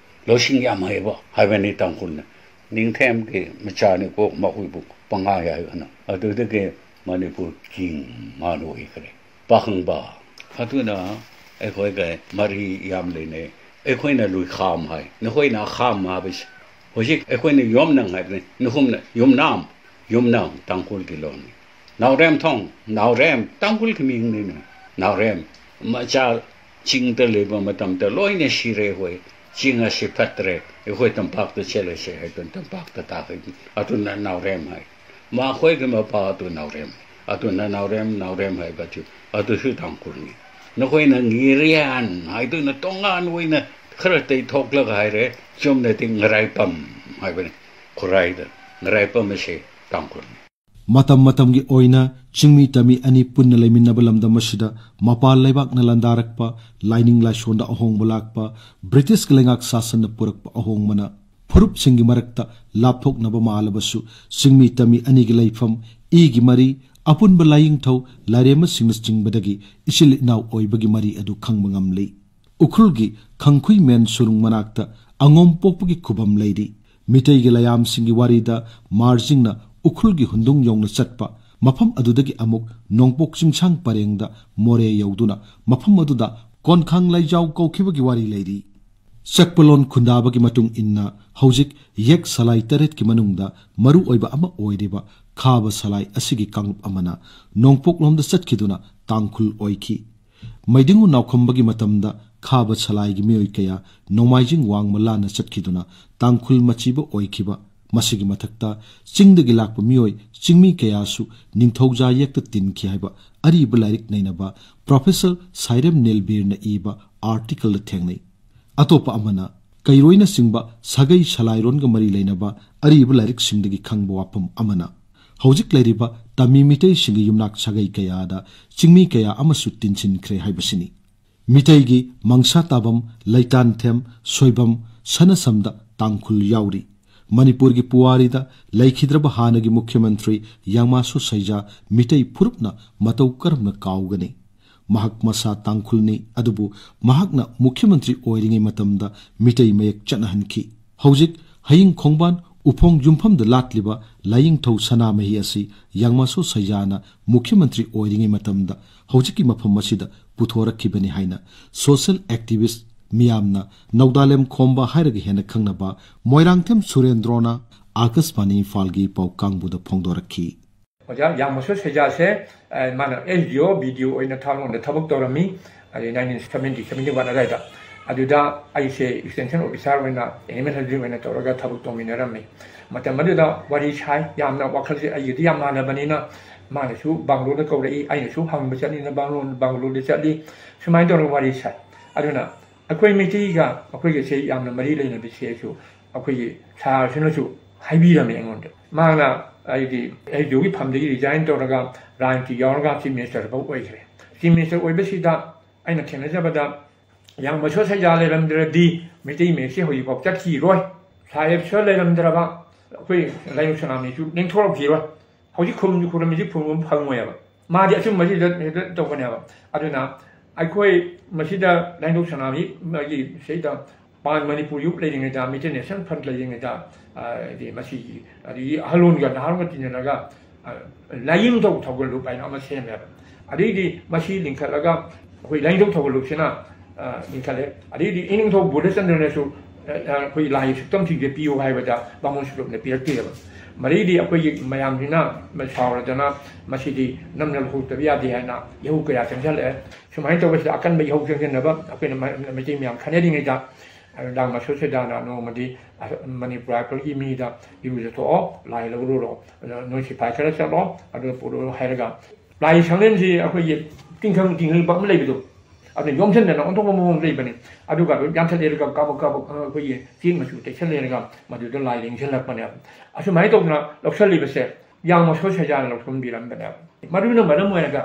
ꯂꯧꯁꯤꯡ ꯌꯥꯝ ꯍꯩꯕ ꯍꯥꯏꯕꯅꯤ ꯇꯥꯡꯈꯨꯜꯅ꯫ ꯅꯤꯡꯊꯦꯝꯒꯤ ꯃꯆꯥꯅꯤꯀꯣ, ꯃꯈꯣꯏꯕꯨ ꯄꯪꯍꯥꯏ ꯍꯥꯏꯒꯅꯨ꯫ ꯑꯗꯨꯗꯒꯤ ꯃꯅꯤꯄꯨꯔ ꯀꯤꯡ ꯃꯥꯅ ꯑꯣꯏꯈ꯭ꯔꯦ꯫ ꯄꯥꯈꯪꯕ, ꯑꯗꯨꯅ ꯑꯩꯈꯣꯏꯒ ꯃꯔꯤ ꯌꯥꯝ ꯂꯩꯅꯩ꯫ ꯑꯩꯈꯣꯏꯅ ꯂꯨꯏꯈꯥꯝ ꯍꯥꯏ, ꯅꯈꯣꯏꯅ ꯑꯈꯥꯝ ꯍꯥꯏꯕꯁꯤ꯫ ꯍꯧꯖꯤꯛ ꯑꯩꯈꯣꯏꯅ ꯌꯣꯝꯅꯪ ꯍꯥꯏꯕꯅꯤ, ꯅꯈꯣꯏꯅ ꯌꯨꯝꯅꯥꯝ꯫ ꯌꯨꯝꯅꯥꯝ ꯇꯥꯡꯈꯨꯜꯒꯤ ꯂꯣꯟꯅꯤ꯫ ꯅꯥꯎꯔꯦꯝꯊꯣꯡ, ꯅꯥꯎꯔꯦꯝ ꯇꯥꯡꯈꯨꯜꯒꯤ ꯃꯤꯡꯅꯤꯅꯦ꯫ ꯅꯥꯎꯔꯦꯝ ꯃꯆꯥ ꯆꯤꯡꯗ ꯂꯩꯕ ꯃꯇꯝꯗ ꯂꯣꯏꯅ ꯁꯤꯔꯦ꯫ ꯑꯩꯈꯣꯏ ꯆꯤꯡ ꯑꯁꯤ ꯐꯠꯇ꯭ꯔꯦ, ꯑꯩꯈꯣꯏ ꯇꯝꯄꯥꯛꯇ ꯆꯠꯂꯁꯦ ꯍꯥꯏꯗꯨꯅ ꯇꯝꯄꯥꯛꯇ ꯇꯥꯈꯤꯕꯅꯤ꯫ ꯑꯗꯨꯅ ꯅꯥꯎꯔꯦꯝ ꯍꯥꯏ꯫ ꯃꯈꯣꯏꯒꯤ ꯃꯄꯥ ꯑꯗꯨ ꯅꯥꯎꯔꯦꯝ꯫ ꯑꯗꯨꯅ ꯅꯥꯎꯔꯦꯝ, ꯅꯥꯎꯔꯦꯝ ꯍꯥꯏꯕꯗꯨ ꯑꯗꯨꯁꯨ ꯇꯥꯡꯈꯨꯜꯅꯤ꯫ ꯅꯈꯣꯏꯅ ꯉꯤꯔꯤꯌꯥꯟ ꯍꯥꯏꯗꯨꯅ ꯇꯣꯉꯥꯟ ꯑꯣꯏꯅ ꯈꯔ ꯇꯩꯊꯣꯛꯂꯒ ꯍꯥꯏꯔꯦ, ꯆꯨꯝꯅꯗꯤ ꯉꯔꯥꯏꯄꯝ ꯍꯥꯏꯕꯅꯤ꯫ ꯈꯨꯔꯥꯏꯗ ꯉꯔꯥꯏꯄꯝ ꯑꯁꯤ ꯇꯥꯡꯈꯨꯜꯅꯤ꯫ ꯃꯇꯝ ꯃꯇꯝꯒꯤ ꯑꯣꯏꯅ ꯆꯤꯡꯃꯤ ꯇꯝꯃꯤ ꯑꯅꯤ ꯄꯨꯟꯅ ꯂꯩꯃꯤꯟꯅꯕ ꯂꯝꯗꯝ ꯑꯁꯤꯗ ꯃꯄꯥꯟ ꯂꯩꯕꯥꯛꯅ ꯂꯥꯟꯗꯥꯔꯛꯄ, ꯂꯥꯏꯅꯤꯡ ꯂꯥꯏꯁꯣꯟꯗ ꯑꯍꯣꯡꯕ ꯂꯥꯛꯄ, ꯕ꯭ꯔꯤꯇꯤꯁꯀꯤ ꯂꯩꯉꯥꯛ ꯁꯥꯁꯟꯅ ꯄꯨꯔꯛꯄ ꯑꯍꯣꯡꯕꯅ ꯐꯨꯔꯨꯞꯁꯤꯡꯒꯤ ꯃꯔꯛꯇ ꯂꯥꯞꯊꯣꯛꯅꯕ ꯃꯥꯜꯂꯕꯁꯨ, ꯆꯤꯡꯃꯤ ꯇꯝꯃꯤ ꯑꯅꯤꯒꯤ ꯂꯩꯐꯝ, ꯏꯒꯤ ꯃꯔꯤ, ꯑꯄꯨꯟꯕ ꯂꯥꯏꯌꯦꯡꯊꯧ, ꯂꯥꯏꯔꯦꯝꯃꯁꯤꯡꯅ ꯆꯤꯡꯕꯗꯒꯤ ꯏꯆꯤꯜ ꯏꯅꯥꯎ ꯑꯣꯏꯕꯒꯤ ꯃꯔꯤ ꯑꯗꯨ ꯈꯪꯕ ꯉꯝꯂꯤ꯫ ꯎꯈ꯭ꯔꯨꯜꯒꯤ ꯈꯪꯈꯨꯏ ꯃꯦꯟ ꯁꯨꯔꯨꯡ ꯃꯅꯥꯛꯇ ꯑꯉꯣꯝ ꯄꯣꯛꯄꯒꯤ ꯈꯨꯕꯝ ꯂꯩꯔꯤ꯫ ꯃꯤꯇꯩꯒꯤ ꯂꯥꯏꯌꯥꯝꯁꯤꯡꯒꯤ ꯋꯥꯔꯤꯗ ꯃꯥꯔꯖꯤꯡꯅ ꯎꯈ꯭ꯔꯨꯜꯒꯤ ꯍꯨꯟꯗꯨꯡ ꯌꯧꯅ ꯆꯠꯄ, ꯃꯐꯝ ꯑꯗꯨꯗꯒꯤ ꯑꯃꯨꯛ ꯅꯣꯡꯄꯣꯛ ꯆꯤꯡꯁꯥꯡ ꯄꯔꯦꯡꯗ ꯃꯣꯔꯦ ꯌꯧꯗꯨꯅ ꯃꯐꯝ ꯑꯗꯨꯗ ꯀꯣꯟꯈꯥꯡ ꯂꯥꯏꯖꯥꯎ ꯀꯧꯈꯤꯕꯒꯤ ꯋꯥꯔꯤ ꯂꯩꯔꯤ꯫ ꯆꯛꯄꯂꯣꯟ ꯈꯨꯟꯗꯥꯕꯒꯤ ꯃꯇꯨꯡ ꯏꯟꯅ ꯍꯧꯖꯤꯛ ꯌꯦꯛ ꯁꯂꯥꯏ ꯇꯔꯦꯠꯀꯤ ꯃꯅꯨꯡꯗ ꯃꯔꯨ ꯑꯣꯏꯕ ꯑꯃ ꯑꯣꯏꯔꯤꯕ ꯈꯥꯕ ꯁꯂꯥꯏ ꯑꯁꯤꯒꯤ ꯀꯥꯡꯂꯨꯞ ꯑꯃꯅ ꯅꯣꯡꯄꯣꯛꯂꯣꯝꯗ ꯆꯠꯈꯤꯗꯨꯅ ꯇꯥꯡꯈꯨꯜ ꯑꯣꯏꯈꯤ꯫ ꯃꯩꯗꯤꯡꯉꯨ ꯅꯥꯎꯈꯝꯕꯒꯤ ꯃꯇꯝꯗ ꯈꯥꯕ ꯁꯂꯥꯏꯒꯤ ꯃꯤꯑꯣꯏ ꯀꯌꯥ ꯅꯣꯡꯃꯥꯏꯖꯤꯡ ꯋꯥꯡꯃ ꯂꯥꯟꯅ ꯆꯠꯈꯤꯗꯨꯅ ꯇꯥꯡꯈꯨꯜ ꯃꯆꯤꯕ ꯑꯣꯏꯈꯤꯕ, ꯃꯁꯤꯒꯤ ꯃꯊꯛꯇ ꯆꯤꯡꯗꯒꯤ ꯂꯥꯛꯄ ꯃꯤꯑꯣꯏ ꯆꯤꯡꯃꯤ ꯀꯌꯥꯁꯨ ꯅꯤꯡꯊꯧꯖꯥ ꯌꯦꯛꯇ ꯇꯤꯟꯈꯤ ꯍꯥꯏꯕ ꯑꯔꯤꯕ ꯂꯥꯏꯔꯤꯛ ꯅꯩꯅꯕ ꯄ꯭ꯔꯣꯐꯦꯁꯔ ꯁꯥꯏꯔꯦꯝ ꯅꯤꯜꯕꯤꯔꯅ ꯏꯕ ꯑꯥꯔꯇꯤꯀꯜꯗ ꯊꯦꯡꯅꯩ꯫ ꯑꯇꯣꯞꯄ ꯑꯃꯅ, ꯀꯩꯔꯣꯏꯅꯆꯤꯡꯕ ꯁꯥꯒꯩ ꯁꯂꯥꯏꯔꯣꯟꯒ ꯃꯔꯤ ꯂꯩꯅꯕ ꯑꯔꯤꯕ ꯂꯥꯏꯔꯤꯛꯁꯤꯡꯗꯒꯤ ꯈꯪꯕ ꯋꯥꯐꯝ ꯑꯃꯅ, ꯍꯧꯖꯤꯛ ꯂꯩꯔꯤꯕ ꯇꯝꯃꯤ ꯃꯤꯇꯩꯁꯤꯡꯒꯤ ꯌꯨꯝꯅꯥꯛ ꯁꯥꯒꯩ ꯀꯌꯥꯗ ꯆꯤꯡꯃꯤ ꯀꯌꯥ ꯑꯃꯁꯨ ꯇꯤꯟꯁꯤꯟꯈ꯭ꯔꯦ ꯍꯥꯏꯕꯁꯤꯅꯤ꯫ ꯃꯤꯇꯩꯒꯤ ꯃꯪꯁꯥ ꯇꯥꯕꯝ, ꯂꯩꯇꯥꯟꯊꯦꯝ, ꯁꯣꯏꯕꯝ, ꯁꯅꯁꯝꯗ ꯇꯥꯡꯈꯨꯜ ꯌꯥꯎꯔꯤ꯫ ꯃꯅꯤꯄꯨꯔꯒꯤ ꯄꯨꯋꯥꯔꯤꯗ ꯂꯩꯈꯤꯗ꯭ꯔꯕ ꯍꯥꯟꯅꯒꯤ ꯃꯨꯈ꯭ꯌ ꯃꯟꯇ꯭ꯔꯤ ꯌꯥꯃꯥꯁꯨ ꯁꯩꯖꯥ ꯃꯤꯇꯩ ꯐꯨꯔꯨꯞꯅ ꯃꯇꯧ ꯀꯔꯝꯅ ꯀꯥꯎꯒꯅꯤ? ꯃꯍꯥꯛ ꯃꯁꯥ ꯇꯥꯡꯈꯨꯜꯅꯤ, ꯑꯗꯨꯕꯨ ꯃꯍꯥꯛꯅ ꯃꯨꯈ꯭ꯌ ꯃꯟꯇ꯭ꯔꯤ ꯑꯣꯏꯔꯤꯉꯩ ꯃꯇꯝꯗ ꯃꯤꯇꯩ ꯃꯌꯦꯛ ꯆꯠꯅꯍꯟꯈꯤ꯫ ꯍꯧꯖꯤꯛ ꯍꯌꯤꯡ ꯈꯣꯡꯕꯥꯟ ꯎꯐꯣꯡ ꯌꯨꯝꯐꯝꯗ ꯂꯥꯠꯂꯤꯕ ꯂꯥꯏꯌꯦꯡꯊꯧ ꯁꯅꯥꯃꯍꯤ ꯑꯁꯤ ꯌꯥꯡꯃꯁꯣ ꯁꯩꯖꯥꯅ ꯃꯨꯈ꯭ꯌ ꯃꯟꯇ꯭ꯔꯤ ꯑꯣꯏꯔꯤꯉꯩ ꯃꯇꯝꯗ ꯍꯧꯖꯤꯛꯀꯤ ꯃꯐꯝ ꯑꯁꯤꯗ ꯄꯨꯊꯣꯔꯛꯈꯤꯕꯅꯤ ꯍꯥꯏꯅ social activist ꯃꯤꯌꯥꯝꯅ ꯅꯧꯗꯥꯂꯦꯝ ꯈꯣꯝꯕ ꯍꯥꯏꯔꯒ ꯍꯦꯟꯅ ꯈꯪꯅꯕ ꯃꯣꯏꯔꯥꯡꯊꯦꯝ ꯁꯨꯔꯦꯟꯗ꯭ꯔꯣꯅ ꯑꯥꯀꯥꯁꯕꯥꯅꯤ ꯏꯝꯐꯥꯜꯒꯤ ꯄꯥꯎ ꯀꯥꯡꯕꯨꯗ ꯐꯣꯡꯗꯣꯔꯛꯈꯤ꯫ ꯑꯣꯖꯥ ꯌꯥꯝꯃꯁꯨ ꯁꯩꯖꯥꯁꯦ, ꯑ, ꯃꯥꯅ ꯑꯦꯁ ꯗꯤ ꯑꯣ, ꯕꯤ ꯗꯤ ꯑꯣ ꯑꯣꯏꯅ ꯊꯥꯔꯣꯟꯗ ꯊꯕꯛ ꯇꯧꯔꯝꯃꯤ꯫ ꯑꯗꯩ ꯅꯥꯏꯟꯇꯤꯟ ꯁꯕꯦꯟꯇꯤ, ꯁꯕꯦꯟꯇꯤ ꯋꯥꯟ ꯑꯗꯥꯏꯗ꯫ ꯑꯗꯨꯗ ꯑꯩꯁꯦ extension officer ꯑꯣꯏꯅ, animal husband ꯑꯣꯏꯅ ꯇꯧꯔꯒ ꯊꯕꯛ ꯇꯧꯃꯤꯟꯅꯔꯝꯃꯤ꯫ ꯃꯇꯝ ꯑꯗꯨꯗ ꯋꯥꯔꯤ ꯁꯥꯏ, ꯌꯥꯝꯅ ꯋꯥꯈꯜꯁꯦ ꯑꯩꯒꯗꯤ ꯌꯥꯝ ꯃꯥꯟꯅꯕꯅꯤꯅ, ꯃꯥꯅꯁꯨ ꯕꯪꯒ꯭ꯂꯣꯗ ꯀꯧꯔꯛꯏ, ꯑꯩꯅꯁꯨ ꯍꯪꯕ ꯆꯠꯂꯤꯅ ꯕꯪꯒ꯭ꯂꯣ-, ꯕꯪꯒ꯭ꯂꯣꯗ ꯆꯠꯂꯤ꯫ ꯁꯨꯃꯥꯏꯅ ꯇꯧꯔꯒ ꯋꯥꯔꯤ ꯁꯥꯏ꯫ ꯑꯗꯨꯅ ꯑꯩꯈꯣꯏ ꯃꯩꯇꯩꯒ ꯑꯩꯈꯣꯏꯒꯁꯦ ꯌꯥꯝꯅ ꯃꯔꯤ ꯂꯩꯅꯕꯁꯦ ꯑꯩꯁꯨ ꯑꯩꯈꯣꯏꯒꯤ ꯁꯥꯔꯁꯤꯅꯁꯨ ꯍꯥꯏꯕꯤꯔꯝꯃꯦ ꯑꯩꯉꯣꯟꯗ꯫ ꯃꯥꯅ ꯑꯩꯗꯤ ꯑꯦꯁ ꯗꯤ ꯑꯣꯒꯤ ꯐꯝꯗꯒꯤ resign ꯇꯧꯔꯒ ꯔꯥꯖꯅꯤꯇꯤ ꯌꯥꯎꯔꯒ chief minister ꯐꯥꯎ ꯑꯣꯏꯈ꯭ꯔꯦ꯫ Chief minister ꯑꯣꯏꯕꯁꯤꯗ ꯑꯩꯅ ꯊꯦꯡꯅꯖꯕꯗ ꯌꯥꯝꯕꯁꯣ ꯁꯩꯖꯥ ꯂꯩꯔꯝꯗ꯭ꯔꯗꯤ ꯃꯩꯇꯩ ꯃꯌꯦꯛꯁꯦ ꯍꯧꯖꯤꯛꯐꯥꯎ ꯆꯠꯈꯤꯔꯣꯏ꯫ ꯁꯥꯍꯦꯕ ꯁꯔ ꯂꯩꯔꯝꯗ꯭ꯔꯕ ꯑꯩꯈꯣꯏ ꯂꯥꯏꯅꯤꯡ ꯁꯅꯥꯃꯍꯤꯁꯨ ꯂꯦꯡꯊꯣꯔꯛꯈꯤꯔꯣꯏ꯫ ꯍꯧꯖꯤꯛ ꯈꯨꯔꯨꯝꯁꯨ ꯈꯨꯔꯨꯝꯃꯤꯁꯤ ꯈꯨꯔꯨꯝꯕ ꯐꯪꯉꯣꯏꯕ꯫ ꯃꯥꯗꯤ ꯑꯆꯨꯝꯕꯁꯤꯗ ꯍꯦꯛꯇ ꯇꯧꯒꯅꯦꯕ꯫ ꯑꯗꯨꯅ ꯑꯩꯈꯣꯏ ꯃꯁꯤꯗ ꯂꯥꯏꯅꯤꯡꯊꯧ ꯁꯅꯥꯃꯍꯤ ꯃꯥꯒꯤ ꯁꯤꯗ ꯄꯥꯟ ꯃꯅꯤꯄꯨꯔ youth ꯂꯩꯔꯤꯉꯩꯗ, Meitei Nation Front ꯂꯩꯔꯤꯉꯩꯗ, ꯑ, ꯍꯥꯏꯗꯤ ꯃꯁꯤꯒꯤ ꯑꯗꯒꯤ ꯑꯍꯜꯂꯣꯟꯒ ꯅꯍꯥꯔꯣꯟꯒ ꯇꯤꯟꯅꯔꯒ, ꯑ, ꯂꯥꯏꯌꯦꯡꯊꯧ ꯊꯧꯒꯜꯂꯨꯞ ꯍꯥꯏꯅ ꯑꯃ ꯁꯦꯝꯃꯦꯕ꯫ ꯑꯗꯩꯗꯤ ꯃꯁꯤ ꯂꯤꯡꯈꯠꯂꯒ ꯑꯩꯈꯣꯏ ꯂꯥꯏꯅꯤꯡꯊꯧ ꯊꯧꯒꯜꯂꯨꯞꯁꯤꯅ, ꯑ, ꯂꯤꯡꯈꯠꯂꯦ꯫ ꯑꯗꯩꯗꯤ ꯏꯅꯤꯡꯊꯧ ꯕꯣꯙꯆꯟꯗ꯭ꯔꯅꯁꯨ, ꯑ, ꯑ, ꯑꯩꯈꯣꯏ ꯂꯥꯏ ꯁꯨꯛꯇꯝꯁꯤꯡꯁꯦ ꯄꯤꯌꯨ ꯍꯥꯏꯕꯗ ꯕꯥꯃꯣꯟ ꯁꯨꯛꯂꯨꯞꯅ ꯄꯤꯔꯛꯇꯦꯕ꯫ ꯃꯔꯤꯗꯤ ꯑꯩꯈꯣꯏꯒꯤ ꯃꯌꯥꯝꯁꯤꯅ ꯁꯥꯎꯔꯗꯅ ꯃꯁꯤꯗꯤ ꯅꯝꯅ ꯂꯧꯊꯣꯛꯇꯕ ꯌꯥꯗꯦ ꯍꯥꯏꯅ ꯏꯍꯧ ꯀꯌꯥ ꯆꯪꯁꯤꯜꯂꯛꯑꯦ꯫ ꯁꯨꯃꯥꯏꯅ ꯇꯧꯕꯁꯤꯗ ꯑꯀꯟꯕ ꯏꯍꯧ ꯆꯪꯁꯤꯟꯅꯕ ꯑꯩꯈꯣꯏꯅ ꯃ-, ꯃꯩꯇꯩ ꯃꯌꯥꯝ ꯈꯟꯅꯔꯤꯉꯩꯗ, ꯑ, ꯂꯥꯡꯃꯁꯨ ꯁꯦꯗꯥꯅ ꯅꯣꯡꯃꯗꯤ, ꯑ, ꯃꯅꯤꯄꯨꯔ ꯍꯥꯏꯄꯔꯒꯤ ꯃꯤꯗ ꯏꯔꯨꯖꯊꯣꯛꯑꯣ, ꯂꯥꯏ ꯂꯧꯔꯨꯔꯣ, ꯑꯗ ꯅꯣꯏ ꯁꯤꯐꯥꯏ ꯈꯔ ꯆꯠꯂꯣ, ꯑꯗꯨ ꯄꯨꯔꯛꯑꯣ ꯍꯥꯏꯔꯒ ꯂꯥꯏ ꯁꯪꯂꯦꯟꯁꯤ ꯑꯩꯈꯣꯏꯒꯤ ꯇꯤꯡꯈꯪ ꯇꯤꯡꯈꯪ ꯑꯃ ꯂꯩꯕꯗꯣ, ꯑꯗꯨ ꯌꯣꯝꯁꯤꯟꯗꯅ ꯑꯣꯟꯊꯣꯛꯄ ꯃꯑꯣꯡ ꯂꯩꯕꯅꯤ꯫ ꯑꯗꯨꯒ ꯑꯗꯨ ꯌꯥꯟꯊꯠꯂꯦꯔꯒ ꯀꯥꯕꯛ ꯀꯥꯕꯛ ꯑꯩꯈꯣꯏꯒꯤ ꯆꯦꯛ ꯃꯆꯨ ꯇꯩꯁꯜꯂꯦꯔꯒ ꯃꯗꯨꯗ ꯂꯥꯏ ꯂꯦꯡꯁꯤꯜꯂꯛꯄꯅꯦꯕ꯫ ꯑꯁꯨꯃꯥꯏꯅ ꯇꯧꯗꯅ ꯂꯧꯁꯜꯂꯤꯕꯁꯦ ꯌꯥꯝꯃꯁꯨ ꯁꯩꯖꯥꯅ ꯂꯧꯁꯤꯟꯕꯤꯔꯝꯕꯅꯦꯕ꯫ ꯃꯗꯨꯅ ꯃꯔꯝ ꯑꯣꯏꯔꯒ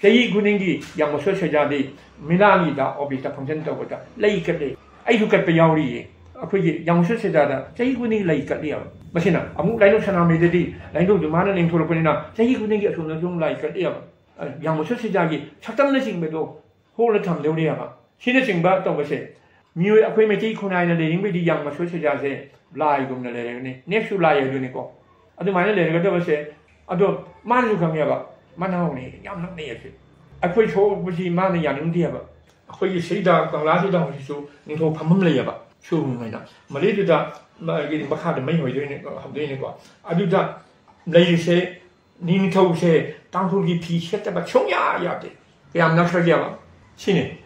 ꯆꯍꯤ ꯈꯨꯗꯤꯡꯒꯤ ꯌꯥꯝꯃꯁꯨ ꯁꯩꯖꯥꯗꯤ ꯃꯤꯂꯥꯟꯒꯤꯗ officeꯇ function ꯇꯧꯕꯗ ꯂꯩ ꯀꯠꯂꯦ꯫ ꯑꯩꯁꯨ ꯀꯠꯄ ꯌꯥꯎꯔꯤꯌꯦ꯫ ꯑꯩꯈꯣꯏꯒꯤ ꯌꯥꯝꯃꯁꯨ ꯁꯩꯖꯥꯗ ꯆꯍꯤ ꯈꯨꯗꯤꯡꯒꯤ ꯂꯩ ꯀꯠꯂꯤꯑꯕ꯫ ꯃꯁꯤꯅ ꯑꯃꯨꯛ ꯂꯥꯏꯅꯤꯡꯊꯧ ꯁꯅꯥꯃꯍꯤꯗꯗꯤ ꯂꯥꯏꯅꯤꯡꯊꯧꯗꯨ ꯃꯥꯅ ꯂꯦꯡꯊꯣꯔꯛꯄꯅꯤꯅ ꯆꯍꯤ ꯈꯨꯗꯤꯡꯒꯤ ꯑꯁꯣꯝꯗꯁꯨ ꯑꯃꯨꯛ ꯂꯥꯏ ꯀꯠꯂꯤꯑꯕ꯫ ꯑ, ꯌꯥꯝꯃꯁꯨ ꯁꯩꯖꯥꯒꯤ ꯁꯛꯇꯝꯅꯆꯤꯡꯕꯗꯣ ꯍꯣꯜꯗ ꯊꯝꯗꯧꯔꯤꯑꯕ꯫ ꯁꯤꯅꯆꯤꯡꯕ ꯇꯧꯕꯁꯦ ꯃꯤꯑꯣꯏ ꯑꯩꯈꯣꯏ ꯃꯩꯇꯩ ꯈꯨꯟꯅꯥꯏꯅ ꯂꯩꯅꯤꯡꯕꯩꯗꯤ ꯌꯥꯝ ꯃꯁꯣꯏ ꯁꯣꯏꯖꯥꯁꯦ ꯂꯥꯏꯒꯨꯝꯅ ꯂꯩꯔꯒꯅꯤ꯫ ꯅꯦꯛꯁꯁꯨ ꯂꯥꯏ ꯑꯗꯨꯅꯤꯀꯣ꯫ ꯑꯗꯨꯃꯥꯏꯅ ꯂꯩꯔꯒꯗꯕꯁꯦ, ꯑꯗꯣ ꯃꯥꯅꯁꯨ ꯈꯪꯉꯦꯕ, ꯃꯅꯥꯎꯅꯤ ꯌꯥꯝ ꯅꯛꯅꯩ ꯑꯁꯦ꯫ ꯑꯩꯈꯣꯏ ꯁꯣꯛꯄꯁꯤ ꯃꯥꯅ ꯌꯥꯅꯤꯡꯗꯦꯕ꯫ ꯑꯩꯈꯣꯏꯒꯤ ꯁꯤꯗ ꯀꯪꯂꯥꯁꯤꯗ ꯍꯧꯖꯤꯛꯁꯨ ꯅꯤꯡꯊꯧ ꯐꯝꯐꯝ ꯂꯩꯌꯦꯕ, ꯁꯨꯔꯨꯡ ꯍꯥꯏꯅ꯫ ꯃꯗꯩꯗꯨꯗ ꯃꯥꯒꯤ ꯃꯈꯥꯗ ꯃꯩ ꯍꯧꯗꯣꯏꯅꯦ, ꯍꯧꯗꯣꯏꯅꯦꯀꯣ꯫ ꯑꯗꯨꯗ ꯂꯩꯔꯤꯁꯦ, ꯅꯤꯡꯊꯧꯁꯦ ꯇꯥꯡꯈꯨꯜꯒꯤ ꯐꯤ ꯁꯦꯠꯇꯕ ꯁꯨꯡꯌꯥ ꯌꯥꯗꯦ꯫ ꯀꯌꯥꯝ ꯅꯛꯈ꯭ꯔꯒꯦꯕ? ꯁꯤꯅꯤ꯫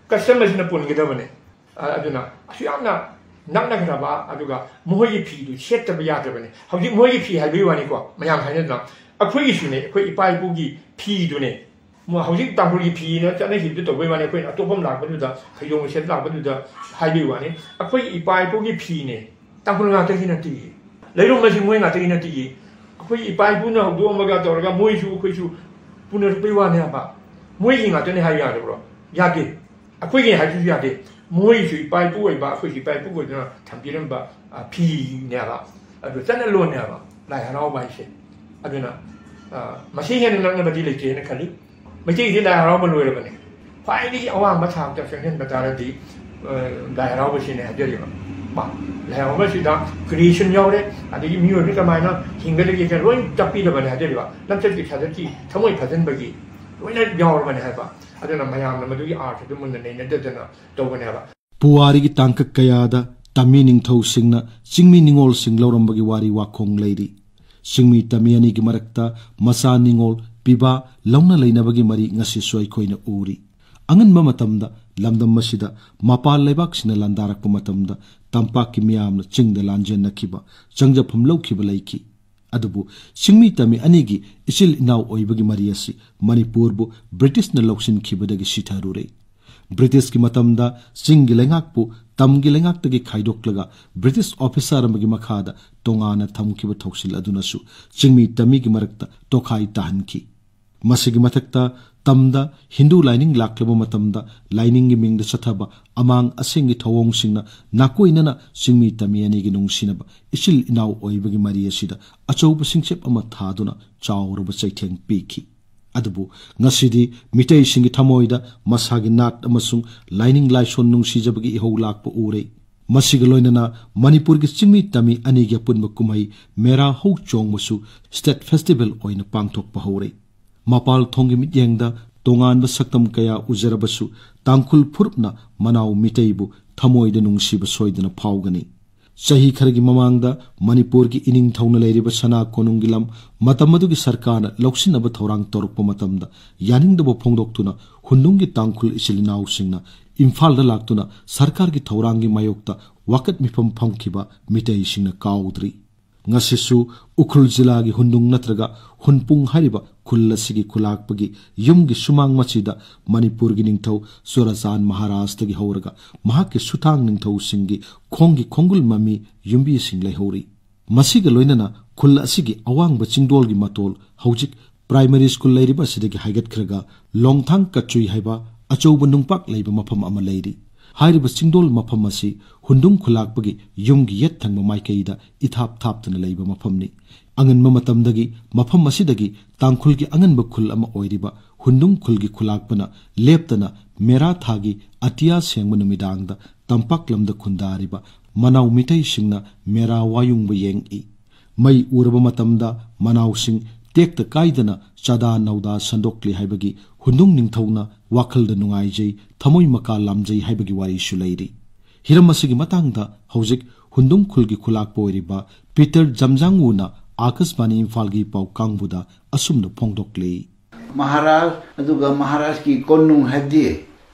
ꯀꯁꯇꯝ ꯑꯁꯤꯅ ꯄꯨꯟꯒꯗꯕꯅꯦ꯫ ꯑ-, ꯑꯗꯨꯅ ꯑꯁꯨꯛ ꯌꯥꯝꯅ ꯅꯛꯅꯈ꯭ꯔꯕ, ꯑꯗꯨꯒ ꯃꯈꯣꯏꯒꯤ ꯐꯤꯗꯨ ꯁꯦꯠꯇꯕ ꯌꯥꯗ꯭ꯔꯕꯅꯤ꯫ ꯍꯧꯖꯤꯛ ꯃꯈꯣꯏꯒꯤ ꯐꯤ ꯍꯥꯏꯕꯒꯤ ꯋꯥꯅꯤꯀꯣ, ꯃꯌꯥꯝ ꯍꯥꯏꯅꯗꯅ꯫ ꯑꯩꯈꯣꯏꯒꯤꯁꯨꯅꯦ, ꯑꯩꯈꯣꯏ ꯏꯄꯥ ꯏꯄꯨꯒꯤ ꯐꯤꯗꯨꯅꯦ꯫ ꯃꯣꯏ ꯍꯧꯖꯤꯛ ꯇꯥꯡꯈꯨꯜꯒꯤ ꯐꯤꯅ ꯆꯠꯅꯈꯤꯕꯗꯨ ꯇꯧꯕꯩ ꯋꯥꯅꯤ, ꯑꯩꯈꯣꯏꯅ ꯑꯇꯣꯞꯄ ꯑꯃ ꯂꯥꯛꯄꯗꯨꯗ, ꯐꯩꯖꯣꯝ ꯁꯦꯠ ꯂꯥꯛꯄꯗꯨꯗ ꯍꯥꯏꯕꯒꯤ ꯋꯥꯅꯤ꯫ ꯑꯩꯈꯣꯏꯒꯤ ꯏꯄꯥ ꯏꯄꯨꯒꯤ ꯐꯤꯅꯦ, ꯇꯥꯡꯈꯨꯜ ꯉꯥꯛꯇꯒꯤ ꯅꯠꯇꯦ꯫ ꯂꯩꯔꯣꯡ ꯑꯁꯤ ꯃꯣꯏ ꯉꯥꯛꯇꯒꯤ ꯅꯠꯇꯦ꯫ ꯑꯩꯈꯣꯏꯒꯤ ꯏꯄꯥ ꯏꯄꯨꯅ ꯍꯧꯗꯣꯛꯑꯝꯃꯒ ꯇꯧꯔꯒ ꯃꯣꯏꯁꯨ ꯑꯩꯈꯣꯏꯁꯨ ꯄꯨꯅꯔꯛꯄꯩ ꯋꯥꯅꯦ ꯍꯥꯏꯕ꯫ ꯃꯣꯏꯒꯤ ꯉꯥꯛꯇꯅꯦ ꯍꯥꯏ ꯌꯥꯗꯕ꯭ꯔꯣ? ꯌꯥꯗꯦ꯫ ꯑꯩꯈꯣꯏꯒꯤ ꯍꯥꯏꯕꯁꯨ ꯌꯥꯗꯦ꯫ ꯃꯣꯏꯁꯨ ꯏꯄꯥ ꯏꯄꯨ ꯑꯣꯏꯕ, ꯑꯩꯈꯣꯏꯁꯨ ꯏꯄꯥ ꯏꯄꯨ ꯑꯣꯏꯗꯨꯅ ꯊꯝꯕꯤꯔꯝꯕ, ꯑ, ꯐꯤꯅꯦꯕ꯫ ꯑꯗꯨ ꯆꯠꯅꯂꯣꯟꯅꯦꯕ ꯂꯥꯏ ꯍꯔꯥꯎꯕ ꯍꯥꯏꯁꯦ꯫ ꯑꯗꯨꯅ, ꯑ, ꯃꯁꯤ ꯍꯦꯟꯅ ꯅꯛꯅꯕꯗꯤ ꯂꯩꯇꯦꯅ ꯈꯜꯂꯤ꯫ ꯃꯩꯇꯩꯒꯤꯗꯤ ꯂꯥꯏ ꯍꯔꯥꯎꯕ ꯂꯣꯏꯔꯕꯅꯤ꯫ ꯈ꯭ꯋꯥꯏꯗꯒꯤ ꯑꯋꯥꯡꯕ ꯊꯥꯛꯇ ꯆꯪꯁꯤꯟꯕ ꯇꯥꯔꯗꯤ, ꯑ, ꯂꯥꯏ ꯍꯔꯥꯎꯕꯁꯤꯅꯦ ꯍꯥꯏꯖꯔꯤꯕ꯫ ꯃꯥ, ꯂꯥꯏ ꯍꯔꯥꯎꯕꯁꯤꯗ creation ꯌꯥꯎꯔꯦ, ꯑꯗꯒꯤ ꯃꯤꯑꯣꯏꯕ ꯀꯃꯥꯏꯅ ꯍꯤꯡꯒꯗꯒꯦ ꯂꯣꯏ ꯇꯥꯛꯄꯤꯔꯕꯅꯦ ꯍꯥꯏꯖꯔꯤꯕ꯫ ꯂꯝꯆꯠꯀꯤ ꯁꯥꯖꯠꯀꯤ ꯊꯃꯣꯏ ꯐꯖꯟꯕꯒꯤ ꯂꯣꯏꯅ ꯌꯥꯎꯔꯕꯅꯦ ꯍꯥꯏꯕ꯫ ꯑꯗꯨꯅ ꯃꯌꯥꯝꯅ ꯃꯗꯨꯒꯤ ꯑꯥꯔꯊꯗꯨ ꯃꯨꯟꯅ ꯅꯩꯅꯗꯗꯅ ꯇꯧꯕꯅꯦꯕ꯫ ꯄꯨꯋꯥꯔꯤꯒꯤ ꯇꯥꯡꯀꯛ ꯀꯌꯥꯗ ꯇꯝꯃꯤ ꯅꯤꯡꯊꯧꯁꯤꯡꯅ ꯆꯤꯡꯃꯤ ꯅꯤꯉꯣꯜꯁꯤꯡ ꯂꯧꯔꯝꯕꯒꯤ ꯋꯥꯔꯤ ꯋꯥꯈꯣꯡ ꯂꯩꯔꯤ꯫ ꯆꯤꯡꯃꯤ ꯇꯝꯃꯤ ꯑꯅꯤꯒꯤ ꯃꯔꯛꯇ ꯃꯆꯥ ꯅꯤꯉꯣꯜ ꯄꯤꯕ ꯂꯧꯅ ꯂꯩꯅꯕꯒꯤ ꯃꯔꯤ ꯉꯁꯤꯁꯨ ꯑꯩꯈꯣꯏꯅ ꯎꯔꯤ꯫ ꯑꯉꯟꯕ ꯃꯇꯝꯗ ꯂꯝꯗꯝ ꯑꯁꯤꯗ ꯃꯄꯥꯟ ꯂꯩꯕꯥꯛꯁꯤꯡꯅ ꯂꯥꯟꯗꯥꯔꯛꯄ ꯃꯇꯝꯗ ꯇꯝꯄꯥꯛꯀꯤ ꯃꯤꯌꯥꯝꯅ ꯆꯤꯡꯗ ꯂꯥꯟꯖꯦꯟꯅꯈꯤꯕ, ꯆꯪꯖꯐꯝ ꯂꯧꯈꯤꯕ ꯂꯩꯈꯤ꯫ ꯑꯗꯨꯕꯨ ꯆꯤꯡꯃꯤ ꯇꯝꯃꯤ ꯑꯅꯤꯒꯤ ꯏꯆꯤꯜ ꯏꯅꯥꯎ ꯑꯣꯏꯕꯒꯤ ꯃꯔꯤ ꯑꯁꯤ ꯃꯅꯤꯄꯨꯔꯕꯨ ꯕ꯭ꯔꯤꯇꯤꯁꯅ ꯂꯧꯁꯤꯟꯈꯤꯕꯗꯒꯤ ꯁꯤꯊꯔꯨꯔꯦ꯫ ꯕ꯭ꯔꯤꯇꯤꯁꯀꯤ ꯃꯇꯝꯗ ꯆꯤꯡꯒꯤ ꯂꯩꯉꯥꯛꯄꯨ ꯇꯝꯒꯤ ꯂꯩꯉꯥꯛꯇꯒꯤ ꯈꯥꯏꯗꯣꯛꯂꯒ ꯕ꯭ꯔꯤꯇꯤꯁ ꯑꯣꯐꯤꯁꯥꯔ ꯑꯃꯒꯤ ꯃꯈꯥꯗ ꯇꯣꯉꯥꯟꯅ ꯊꯝꯈꯤꯕ ꯊꯧꯁꯤꯜ ꯑꯗꯨꯅꯁꯨ ꯆꯤꯡꯃꯤ ꯇꯝꯃꯤꯒꯤ ꯃꯔꯛꯇ ꯇꯣꯈꯥꯏ ꯇꯥꯍꯟꯈꯤ꯫ ꯃꯁꯤꯒꯤ ꯃꯊꯛꯇ ꯇꯝꯗ ꯍꯤꯟꯗꯨ ꯂꯥꯏꯅꯤꯡ ꯂꯥꯛꯂꯕ ꯃꯇꯝꯗ ꯂꯥꯏꯅꯤꯡꯒꯤ ꯃꯤꯡꯗ ꯆꯠꯊꯕ ꯑꯃꯥꯡ ꯑꯁꯦꯡꯒꯤ ꯊꯧꯑꯣꯡꯁꯤꯡꯅ ꯅꯥꯀꯣꯏꯅꯅ ꯆꯤꯡꯃꯤ ꯇꯝꯃꯤ ꯑꯅꯤꯒꯤ ꯅꯨꯡꯁꯤꯅꯕ ꯏꯆꯤꯜ ꯏꯅꯥꯎ ꯑꯣꯏꯕꯒꯤ ꯃꯔꯤ ꯑꯁꯤꯗ ꯑꯆꯧꯕ ꯁꯤꯡꯆꯞ ꯑꯃ ꯊꯥꯗꯨꯅ ꯆꯥꯎꯔꯕ ꯆꯩꯊꯦꯡ ꯄꯤꯈꯤ꯫ ꯑꯗꯨꯕꯨ ꯉꯁꯤꯗꯤ ꯃꯤꯇꯩꯁꯤꯡꯒꯤ ꯊꯃꯣꯏꯗ ꯃꯁꯥꯒꯤ ꯅꯥꯠ ꯑꯃꯁꯨꯡ ꯂꯥꯏꯅꯤꯡ ꯂꯥꯏꯁꯣꯟ ꯅꯨꯡꯁꯤꯖꯕꯒꯤ ꯏꯍꯧ ꯂꯥꯛꯄ ꯎꯔꯦ꯫ ꯃꯁꯤꯒ ꯂꯣꯏꯅꯅ ꯃꯅꯤꯄꯨꯔꯒꯤ ꯆꯤꯡꯃꯤ ꯇꯝꯃꯤ ꯑꯅꯤꯒꯤ ꯑꯄꯨꯟꯕ ꯀꯨꯝꯍꯩ ꯃꯦꯔꯥ ꯍꯧ ꯆꯣꯡꯕꯁꯨ ꯁ꯭ꯇꯦꯠ ꯐꯦꯁꯇꯤꯚꯦꯜ ꯑꯣꯏꯅ ꯄꯥꯡꯊꯣꯛꯄ ꯍꯧꯔꯦ꯫ ꯃꯄꯥꯜ ꯊꯣꯡꯒꯤ ꯃꯤꯠꯌꯦꯡꯗ ꯇꯣꯉꯥꯟꯕ ꯁꯛꯇꯝ ꯀꯌꯥ ꯎꯖꯔꯕꯁꯨ, ꯇꯥꯡꯈꯨꯜ ꯐꯨꯔꯨꯞꯅ ꯃꯅꯥꯎ ꯃꯤꯇꯩꯕꯨ ꯊꯃꯣꯏꯗ ꯅꯨꯡꯁꯤꯕ ꯁꯣꯏꯗꯅ ꯐꯥꯎꯒꯅꯤ꯫ ꯆꯍꯤ ꯈꯔꯒꯤ ꯃꯃꯥꯡꯗ ꯃꯅꯤꯄꯨꯔꯒꯤ ꯏꯅꯤꯡꯊꯧꯅ ꯂꯩꯔꯤꯕ ꯁꯅꯥ ꯀꯣꯅꯨꯡꯒꯤ ꯂꯝ ꯃꯇꯝ ꯑꯗꯨꯒꯤ ꯁꯔꯀꯥꯔꯅ ꯂꯧꯁꯤꯟꯅꯕ ꯊꯧꯔꯥꯡ ꯇꯧꯔꯛꯄ ꯃꯇꯝꯗ ꯌꯥꯅꯤꯡꯗꯕ ꯐꯣꯡꯗꯣꯛꯇꯨꯅ ꯍꯨꯟꯗꯨꯡꯒꯤ ꯇꯥꯡꯈꯨꯜ ꯏꯆꯤꯜ ꯏꯅꯥꯎꯁꯤꯡꯅ ꯏꯝꯐꯥꯜꯗ ꯂꯥꯛꯇꯨꯅ ꯁꯔꯀꯥꯔꯒꯤ ꯊꯧꯔꯥꯡꯒꯤ ꯃꯥꯌꯣꯛꯇ ꯋꯥꯀꯠ ꯃꯤꯐꯝ ꯐꯝꯈꯤꯕ ꯃꯤꯇꯩꯁꯤꯡꯅ ꯀꯥꯎꯗ꯭ꯔꯤ꯫ ꯉꯁꯤꯁꯨ ꯎꯈ꯭ꯔꯨꯜ ꯖꯤꯂꯥꯒꯤ ꯍꯨꯟꯗꯨꯡ ꯅꯠꯇ꯭ꯔꯒ ꯍꯨꯟꯄꯨꯡ ꯍꯥꯏꯔꯤꯕ ꯈꯨꯜ ꯑꯁꯤꯒꯤ ꯈꯨꯂꯥꯛꯄꯒꯤ ꯌꯨꯝꯒꯤ ꯁꯨꯃꯥꯡ ꯃꯆꯤꯗ ꯃꯅꯤꯄꯨꯔꯒꯤ ꯅꯤꯡꯊꯧ ꯆꯨꯔꯥꯆꯥꯟ ꯃꯍꯥꯔꯥꯖꯇꯒꯤ ꯍꯧꯔꯒ ꯃꯍꯥꯛꯀꯤ ꯁꯨꯊꯥꯡ ꯅꯤꯡꯊꯧꯁꯤꯡꯒꯤ ꯈꯣꯡꯒꯤ ꯈꯣꯡꯒꯨꯜ ꯃꯃꯤ ꯌꯨꯝꯕꯤꯁꯤꯡ ꯂꯩꯍꯧꯔꯤ꯫ ꯃꯁꯤꯒ ꯂꯣꯏꯅꯅ ꯈꯨꯜ ꯑꯁꯤꯒꯤ ꯑꯋꯥꯡꯕ ꯆꯤꯡꯗꯣꯜꯒꯤ ꯃꯇꯣꯜ, ꯍꯧꯖꯤꯛ ꯄ꯭ꯔꯥꯏꯃꯔꯤ ꯁ꯭ꯀꯨꯜ ꯂꯩꯔꯤꯕ ꯑꯁꯤꯗꯒꯤ ꯍꯥꯏꯒꯠꯈ꯭ꯔꯒ ꯂꯣꯡꯊꯥꯡ ꯀꯆꯨꯏ ꯍꯥꯏꯕ ꯑꯆꯧꯕ ꯅꯨꯡꯄꯥꯛ ꯂꯩꯕ ꯃꯐꯝ ꯑꯃ ꯂꯩꯔꯤ꯫ ꯍꯥꯏꯔꯤꯕ ꯆꯤꯡꯗꯣꯜ ꯃꯐꯝ ꯑꯁꯤ ꯍꯨꯟꯗꯨꯡ ꯈꯨꯂꯥꯛꯄꯒꯤ ꯌꯨꯝꯒꯤ ꯌꯦꯠ ꯊꯪꯕ ꯃꯥꯏꯀꯩꯗ ꯏꯊꯥꯞ ꯊꯥꯞꯇꯨꯅ ꯂꯩꯕ ꯃꯐꯝꯅꯤ꯫ ꯑꯉꯟꯕ ꯃꯇꯝꯗꯒꯤ ꯃꯐꯝ ꯑꯁꯤꯗꯒꯤ ꯇꯥꯡꯈꯨꯜꯒꯤ ꯑꯉꯟꯕ ꯈꯨꯜ ꯑꯃ ꯑꯣꯏꯔꯤꯕ ꯍꯨꯟꯗꯨꯡ ꯈꯨꯜꯒꯤ ꯈꯨꯂꯥꯛꯄꯅ ꯂꯦꯞꯇꯅ ꯃꯦꯔꯥ ꯊꯥꯒꯤ ꯑꯇꯤꯌꯥ ꯁꯦꯡꯕ ꯅꯨꯃꯤꯗꯥꯡꯗ ꯇꯝꯄꯥꯛ ꯂꯝꯗ ꯈꯨꯟꯗꯥꯔꯤꯕ ꯃꯅꯥꯎ ꯃꯤꯇꯩꯁꯤꯡꯅ ꯃꯦꯔꯥ ꯋꯥꯌꯨꯡꯕ ꯌꯦꯡꯏ꯫ ꯃꯩ ꯎꯔꯕ ꯃꯇꯝꯗ ꯃꯅꯥꯎꯁꯤꯡ ꯇꯦꯛꯇ ꯀꯥꯏꯗꯅ ꯆꯥꯗꯥ ꯅꯧꯗꯥ ꯁꯟꯗꯣꯛꯂꯤ ꯍꯥꯏꯕꯒꯤ ꯍꯨꯟꯗꯨꯡ ꯅꯤꯡꯊꯧꯅ ꯋꯥꯈꯜꯗ ꯅꯨꯡꯉꯥꯏꯖꯩ, ꯊꯃꯣꯏ ꯃꯀꯥ ꯂꯥꯝꯖꯩ ꯍꯥꯏꯕꯒꯤ ꯋꯥꯔꯤꯁꯨ ꯂꯩꯔꯤ꯫ ꯍꯤꯔꯝ ꯑꯁꯤꯒꯤ ꯃꯇꯥꯡꯗ ꯍꯧꯖꯤꯛ ꯍꯨꯟꯗꯨꯡ ꯈꯨꯜꯒꯤ ꯈꯨꯂꯥꯛꯄ ꯑꯣꯏꯔꯤꯕ ꯄꯤꯇꯔ ꯖꯝꯖꯥꯡꯋꯨꯅ ꯑꯥꯀꯥꯁꯕꯥꯅꯤ ꯏꯝꯐꯥꯜꯒꯤ ꯄꯥꯎ ꯀꯥꯡꯕꯨꯗ ꯑꯁꯨꯝꯅ ꯐꯣꯡꯗꯣꯛꯂꯤ꯫ ꯃꯍꯥꯔꯥꯖ, ꯑꯗꯨꯒ ꯃꯍꯥꯔꯥꯖꯀꯤ ꯀꯣꯅꯨꯡ ꯍꯥꯏꯕꯗꯤ,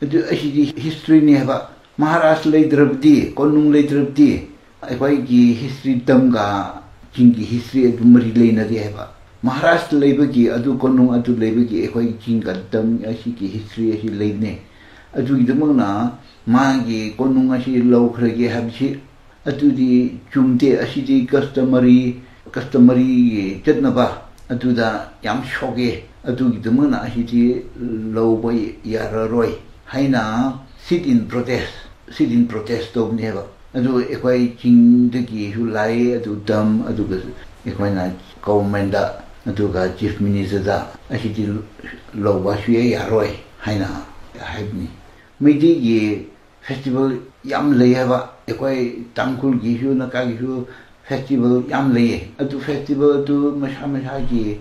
ꯑꯗꯨ ꯑꯁꯤꯗꯤ ꯍꯤꯁꯇ꯭ꯔꯤꯅꯤ ꯍꯥꯏꯕ꯫ ꯃꯍꯥꯔꯥꯖ ꯂꯩꯇ꯭ꯔꯕꯗꯤ, ꯀꯣꯅꯨꯡ ꯂꯩꯇ꯭ꯔꯕꯗꯤ ꯑꯩꯈꯣꯏꯒꯤ ꯍꯤꯁꯇ꯭ꯔꯤ ꯇꯝꯒ ꯆꯤꯡꯒꯤ ꯍꯤꯁꯇ꯭ꯔꯤ ꯑꯗꯨ ꯃꯔꯤ ꯂꯩꯅꯗꯦ ꯍꯥꯏꯕ꯫ ꯃꯍꯥꯔꯥꯖ ꯂꯩꯕꯒꯤ, ꯑꯗꯨ ꯀꯣꯅꯨꯡ ꯑꯗꯨ ꯂꯩꯕꯒꯤ ꯑꯩꯈꯣꯏ ꯆꯤꯡꯒ ꯇꯝ ꯑꯁꯤꯒꯤ ꯍꯤꯁꯇ꯭ꯔꯤ ꯑꯁꯤ ꯂꯩꯕꯅꯦ꯫ ꯑꯗꯨꯒꯤꯗꯃꯛꯅ ꯃꯥꯒꯤ ꯀꯣꯅꯨꯡ ꯑꯁꯤ ꯂꯧꯈ꯭ꯔꯒꯦ ꯍꯥꯏꯕꯁꯤ ꯑꯗꯨꯗꯤ ꯆꯨꯝꯗꯦ꯫ ꯑꯁꯤꯗꯤ ꯀꯁꯇꯃꯔꯤ, ꯀꯁꯇꯃꯔꯤꯒꯤ ꯆꯠꯅꯕ ꯑꯗꯨꯗ ꯌꯥꯝ ꯁꯣꯛꯑꯦ꯫ ꯑꯗꯨꯒꯤꯗꯃꯛꯅ ꯑꯁꯤꯗꯤ ꯂꯧꯕ ꯌꯥꯔꯔꯣꯏ ꯍꯥꯏꯅ sit in protest, sit in protest ꯇꯧꯕꯅꯦꯕ꯫ ꯑꯗꯨ ꯑꯩꯈꯣꯏ ꯆꯤꯡꯗꯒꯤꯁꯨ ꯂꯥꯛꯑꯦ, ꯑꯗꯨ ꯗꯝ, ꯑꯗꯨꯒ ꯑꯩꯈꯣꯏꯅ ꯒꯣꯚꯔꯟꯃꯦꯟꯗ ꯑꯗꯨꯒ ꯆꯤꯐ ꯃꯤꯅꯤꯁꯇꯔꯗ ꯑꯁꯤꯗꯤ ꯂꯧꯕ ꯁꯨꯌꯥ ꯌꯥꯔꯣꯏ ꯍꯥꯏꯅ ꯍꯥꯏꯕꯅꯤ꯫ ꯃꯩꯇꯩꯒꯤ ꯐꯦꯁꯇꯤꯚꯦꯜ ꯌꯥꯝ ꯂꯩ ꯍꯥꯏꯕ, ꯑꯩꯈꯣꯏ ꯇꯥꯡꯈꯨꯜꯒꯤꯁꯨ ꯅꯥꯒꯥꯒꯤꯁꯨ ꯐꯦꯁꯇꯤꯚꯦꯜ ꯌꯥꯝ ꯂꯩꯌꯦ꯫ ꯑꯗꯨ ꯐꯦꯁꯇꯤꯚꯦꯜ ꯑꯗꯨ ꯃꯁꯥ ꯃꯁꯥꯒꯤ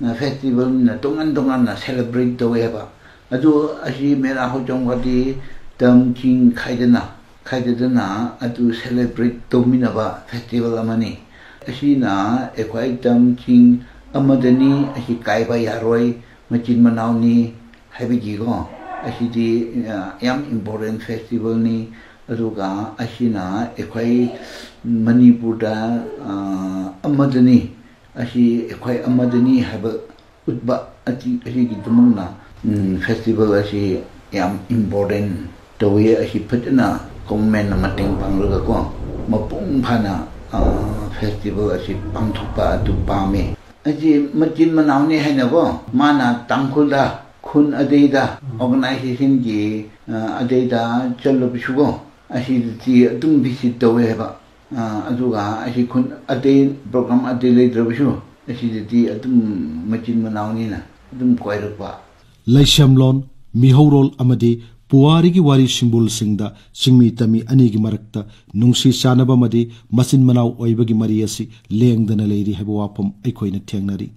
ꯐꯦꯁꯇꯤꯚꯦꯜꯅ ꯇꯣꯉꯥꯟ ꯇꯣꯉꯥꯟꯅ ꯁꯦꯂꯦꯕ꯭ꯔꯦꯠ ꯇꯧꯋꯦ ꯍꯥꯏꯕ꯫ ꯑꯗꯨ ꯑꯁꯤ ꯃꯦꯔꯥ ꯍꯧꯆꯣꯡꯕꯗꯤ ꯇꯝ ꯆꯤꯡ ꯈꯥꯏꯗꯅ ꯈꯥꯏꯗꯗꯅ ꯑꯗꯨ ꯁꯦꯂꯦꯕ꯭ꯔꯦꯠ ꯇꯧꯃꯤꯟꯅꯕ ꯐꯦꯁꯇꯤꯚꯦꯜ ꯑꯃꯅꯤ꯫ ꯑꯁꯤꯅ ꯑꯩꯈꯣꯏ ꯇꯝ ꯆꯤꯡ ꯑꯃꯗꯅꯤ, ꯑꯁꯤ ꯀꯥꯏꯕ ꯌꯥꯔꯣꯏ, ꯃꯆꯤꯟ ꯃꯅꯥꯎꯅꯤ ꯍꯥꯏꯕꯒꯤꯀꯣ, ꯑꯁꯤꯗꯤ ꯌꯥꯝ ꯏꯝꯄꯣꯔꯇꯦꯟ ꯐꯦꯁꯇꯤꯚꯦꯜꯅꯤ꯫ ꯑꯗꯨꯒ ꯑꯁꯤꯅ ꯑꯩꯈꯣꯏ ꯃꯅꯤꯄꯨꯔꯗ ꯑꯃꯗꯅꯤ, ꯑꯁꯤ ꯑꯩꯈꯣꯏ ꯑꯃꯗꯅꯤ ꯍꯥꯏꯕ ꯎꯠꯄ ꯑꯁꯤꯒꯤꯗꯃꯛꯅ ꯐꯦꯁꯇꯤꯚꯦꯜ ꯑꯁꯤ ꯌꯥꯝ ꯏꯝꯄꯣꯔꯇꯦꯟ ꯇꯧꯋꯤ꯫ ꯑꯁꯤ ꯐꯖꯅ ꯒꯣꯚꯔꯟꯃꯦꯟꯅ ꯃꯇꯦꯡ ꯄꯥꯡꯂꯒꯀꯣ, ꯃꯄꯨꯡ ꯐꯥꯅ ꯐꯦꯁꯇꯤꯚꯦꯜ ꯑꯁꯤ ꯄꯥꯡꯊꯣꯛꯄ ꯑꯗꯨ ꯄꯥꯝꯃꯤ꯫ ꯑꯁꯤ ꯃꯆꯤꯟ ꯃꯅꯥꯎꯅꯤ ꯍꯥꯏꯅꯀꯣ, ꯃꯥꯅ ꯇꯥꯡꯈꯨꯜꯗ ꯈꯨꯟ ꯑꯇꯩꯗ ꯑꯣꯔꯒꯅꯥꯏꯖꯦꯁꯟꯒꯤ ꯑꯇꯩꯗ ꯆꯠꯂꯕꯁꯨꯀꯣ, ꯑꯁꯤꯗꯗꯤ ꯑꯗꯨꯝ ꯚꯤꯖꯤꯠ ꯇꯧꯋꯦ ꯍꯥꯏꯕ꯫ ꯑꯗꯨꯒ ꯑꯁꯤ ꯈꯨꯟ ꯑꯇꯩ ꯄ꯭ꯔꯣꯒ꯭ꯔꯥꯝ ꯑꯇꯩ ꯂꯩꯇ꯭ꯔꯕꯁꯨ ꯑꯁꯤꯗꯗꯤ ꯑꯗꯨꯝ ꯃꯆꯤꯟ ꯃꯅꯥꯎꯅꯤꯅ ꯑꯗꯨꯝ ꯀꯣꯏꯔꯛꯄ꯫ ꯂꯩꯁꯦꯝꯂꯣꯟ, ꯃꯤꯍꯧꯔꯣꯜ ꯑꯃꯗꯤ ꯄꯨꯋꯥꯔꯤꯒꯤ ꯋꯥꯔꯤ ꯁꯤꯡꯕꯨꯜꯁꯤꯡꯗ ꯆꯤꯡꯃꯤ ꯇꯝꯃꯤ ꯑꯅꯤꯒꯤ ꯃꯔꯛꯇ ꯅꯨꯡꯁꯤ ꯆꯥꯟꯅꯕ ꯑꯃꯗꯤ ꯃꯆꯤꯟ ꯃꯅꯥꯎ ꯑꯣꯏꯕꯒꯤ ꯃꯔꯤ ꯑꯁꯤ ꯂꯦꯡꯗꯅ ꯂꯩꯔꯤ ꯍꯥꯏꯕ ꯋꯥꯐꯝ ꯑꯩꯈꯣꯏꯅ ꯊꯦꯡꯅꯔꯤ꯫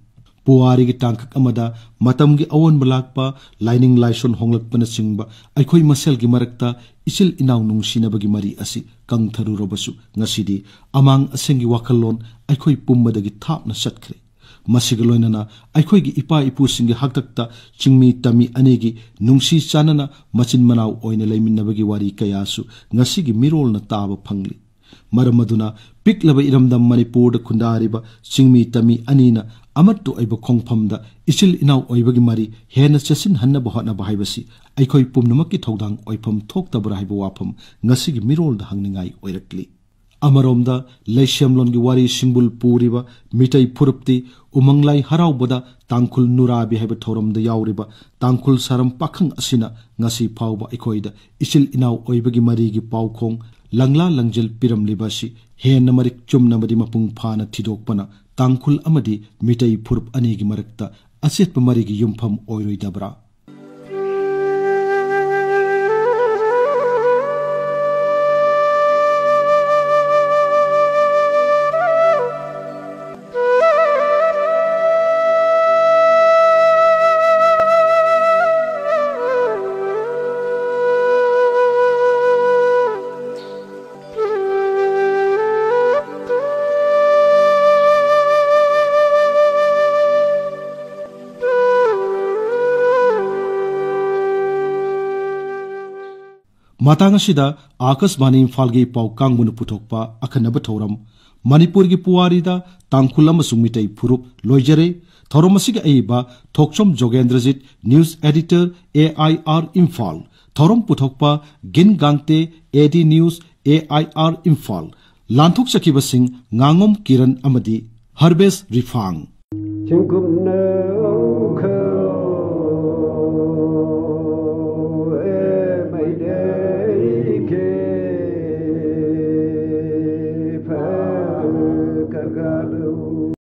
ꯄꯨꯋꯥꯔꯤꯒꯤ ꯇꯥꯡꯀꯛ ꯑꯃꯗ ꯃꯇꯝꯒꯤ ꯑꯑꯣꯟꯕ ꯂꯥꯛꯄ, ꯂꯥꯏꯅꯤꯡ ꯂꯥꯏꯁꯣꯟ ꯍꯣꯡꯂꯛꯄꯅꯆꯤꯡꯕ ꯑꯩꯈꯣꯏ ꯃꯁꯦꯜꯒꯤ ꯃꯔꯛꯇ ꯏꯆꯤꯜ ꯏꯅꯥꯎ ꯅꯨꯡꯁꯤꯅꯕꯒꯤ ꯃꯔꯤ ꯑꯁꯤ ꯀꯪꯊꯔꯨꯔꯕꯁꯨ, ꯉꯁꯤꯗꯤ ꯑꯃꯥꯡ ꯑꯁꯦꯡꯒꯤ ꯋꯥꯈꯜꯂꯣꯟ ꯑꯩꯈꯣꯏ ꯄꯨꯝꯕꯗꯒꯤ ꯊꯥꯞꯅ ꯆꯠꯈ꯭ꯔꯦ꯫ ꯃꯁꯤꯒ ꯂꯣꯏꯅꯅ ꯑꯩꯈꯣꯏꯒꯤ ꯏꯄꯥ ꯏꯄꯨꯁꯤꯡꯒꯤ ꯍꯥꯛꯇꯛꯇ ꯆꯤꯡꯃꯤ ꯇꯝꯃꯤ ꯑꯅꯤꯒꯤ ꯅꯨꯡꯁꯤ ꯆꯥꯟꯅꯅ ꯃꯆꯤꯟ ꯃꯅꯥꯎ ꯑꯣꯏꯅ ꯂꯩꯃꯤꯟꯅꯕꯒꯤ ꯋꯥꯔꯤ ꯀꯌꯥꯁꯨ ꯉꯁꯤꯒꯤ ꯃꯤꯔꯣꯜꯅ ꯇꯥꯕ ꯐꯪꯂꯤ꯫ ꯃꯔꯝ ꯑꯗꯨꯅ ꯄꯤꯛꯂꯕ ꯏꯔꯝꯗꯝ ꯃꯅꯤꯄꯨꯔꯗ ꯈꯨꯟꯗꯥꯔꯤꯕ ꯆꯤꯡꯃꯤ ꯇꯝꯃꯤ ꯑꯅꯤꯅ ꯑꯃꯠꯇ ꯑꯣꯏꯕ ꯈꯣꯡꯐꯝꯗ ꯏꯆꯤꯜ ꯏꯅꯥꯎ ꯑꯣꯏꯕꯒꯤ ꯃꯔꯤ ꯍꯦꯟꯅ ꯆꯦꯠꯁꯤꯟꯍꯟꯅꯕ ꯍꯣꯠꯅꯕ ꯍꯥꯏꯕꯁꯤ ꯑꯩꯈꯣꯏ ꯄꯨꯝꯅꯃꯛꯀꯤ ꯊꯧꯗꯥꯡ ꯑꯣꯏꯐꯝ ꯊꯣꯛꯇꯕ꯭ꯔꯥ ꯍꯥꯏꯕ ꯋꯥꯐꯝ ꯉꯁꯤꯒꯤ ꯃꯤꯔꯣꯜꯗ ꯍꯪꯅꯤꯡꯉꯥꯏ ꯑꯣꯏꯔꯛꯂꯤ꯫ ꯑꯃꯔꯣꯝꯗ ꯂꯩꯁꯦꯝꯂꯣꯟꯒꯤ ꯋꯥꯔꯤ ꯁꯤꯡꯕꯨꯜ ꯄꯨꯔꯤꯕ ꯃꯤꯇꯩ ꯐꯨꯔꯨꯞꯇꯤ ꯎꯃꯪ ꯂꯥꯏ ꯍꯔꯥꯎꯕꯗ ꯇꯥꯡꯈꯨꯜ ꯅꯨꯔꯥꯕꯤ ꯍꯥꯏꯕ ꯊꯧꯔꯝꯗ ꯌꯥꯎꯔꯤꯕ ꯇꯥꯡꯈꯨꯜ ꯁꯥꯔꯝ ꯄꯥꯈꯪ ꯑꯁꯤꯅ ꯉꯁꯤ ꯐꯥꯎꯕ ꯑꯩꯈꯣꯏꯗ ꯏꯆꯤꯜ ꯏꯅꯥꯎ ꯑꯣꯏꯕꯒꯤ ꯃꯔꯤꯒꯤ ꯄꯥꯎꯈꯣꯡ ꯂꯪꯂꯥ ꯂꯪꯖꯦꯜ ꯄꯤꯔꯝꯂꯤꯕ ꯑꯁꯤ ꯍꯦꯟꯅ ꯃꯔꯤꯛ ꯆꯨꯝꯅ ꯑꯃꯗꯤ ꯃꯄꯨꯡ ꯐꯥꯅ ꯊꯤꯗꯣꯛꯄꯅ ꯇꯥꯡꯈꯨꯜ ꯑꯃꯗꯤ ꯃꯤꯇꯩ ꯐꯨꯔꯨꯞ ꯑꯅꯤꯒꯤ ꯃꯔꯛꯇ ꯑꯆꯦꯠꯄ ꯃꯔꯤꯒꯤ ꯌꯨꯝꯐꯝ ꯑꯣꯏꯔꯣꯏꯗꯕ꯭ꯔꯥ? ꯃꯇꯥꯡ ꯑꯁꯤꯗ ꯑꯥꯀꯥꯁꯕꯥꯅꯤ ꯏꯝꯐꯥꯜꯒꯤ ꯄꯥꯎ ꯀꯥꯡꯕꯨꯅ ꯄꯨꯊꯣꯛꯄ ꯑꯈꯟꯅꯕ ꯊꯧꯔꯝ ꯃꯅꯤꯄꯨꯔꯒꯤ ꯄꯨꯋꯥꯔꯤꯗ ꯇꯥꯡꯈꯨꯜ ꯑꯃꯁꯨꯡ ꯃꯤꯇꯩ ꯐꯨꯔꯨꯞ ꯂꯣꯏꯖꯔꯦ꯫ ꯊꯧꯔꯝ ꯑꯁꯤꯒꯤ ꯑꯏꯕ ꯊꯣꯛꯆꯣꯝ ꯖꯣꯒꯦꯟꯗ꯭ꯔꯖꯤꯠ, news editor, A I R Imphal. ꯊꯧꯔꯝ ꯄꯨꯊꯣꯛꯄ ꯒꯤꯟ ꯒꯥꯡꯇꯦ, A D news, A I R Imphal. ꯂꯥꯟꯊꯣꯛꯆꯈꯤꯕꯁꯤꯡ ꯉꯥꯉꯣꯝ Kiran ꯑꯃꯗꯤ ꯍꯔꯕꯦꯁ ꯔꯤꯐꯥꯡ꯫ ꯆꯤꯡꯀꯨꯞꯅ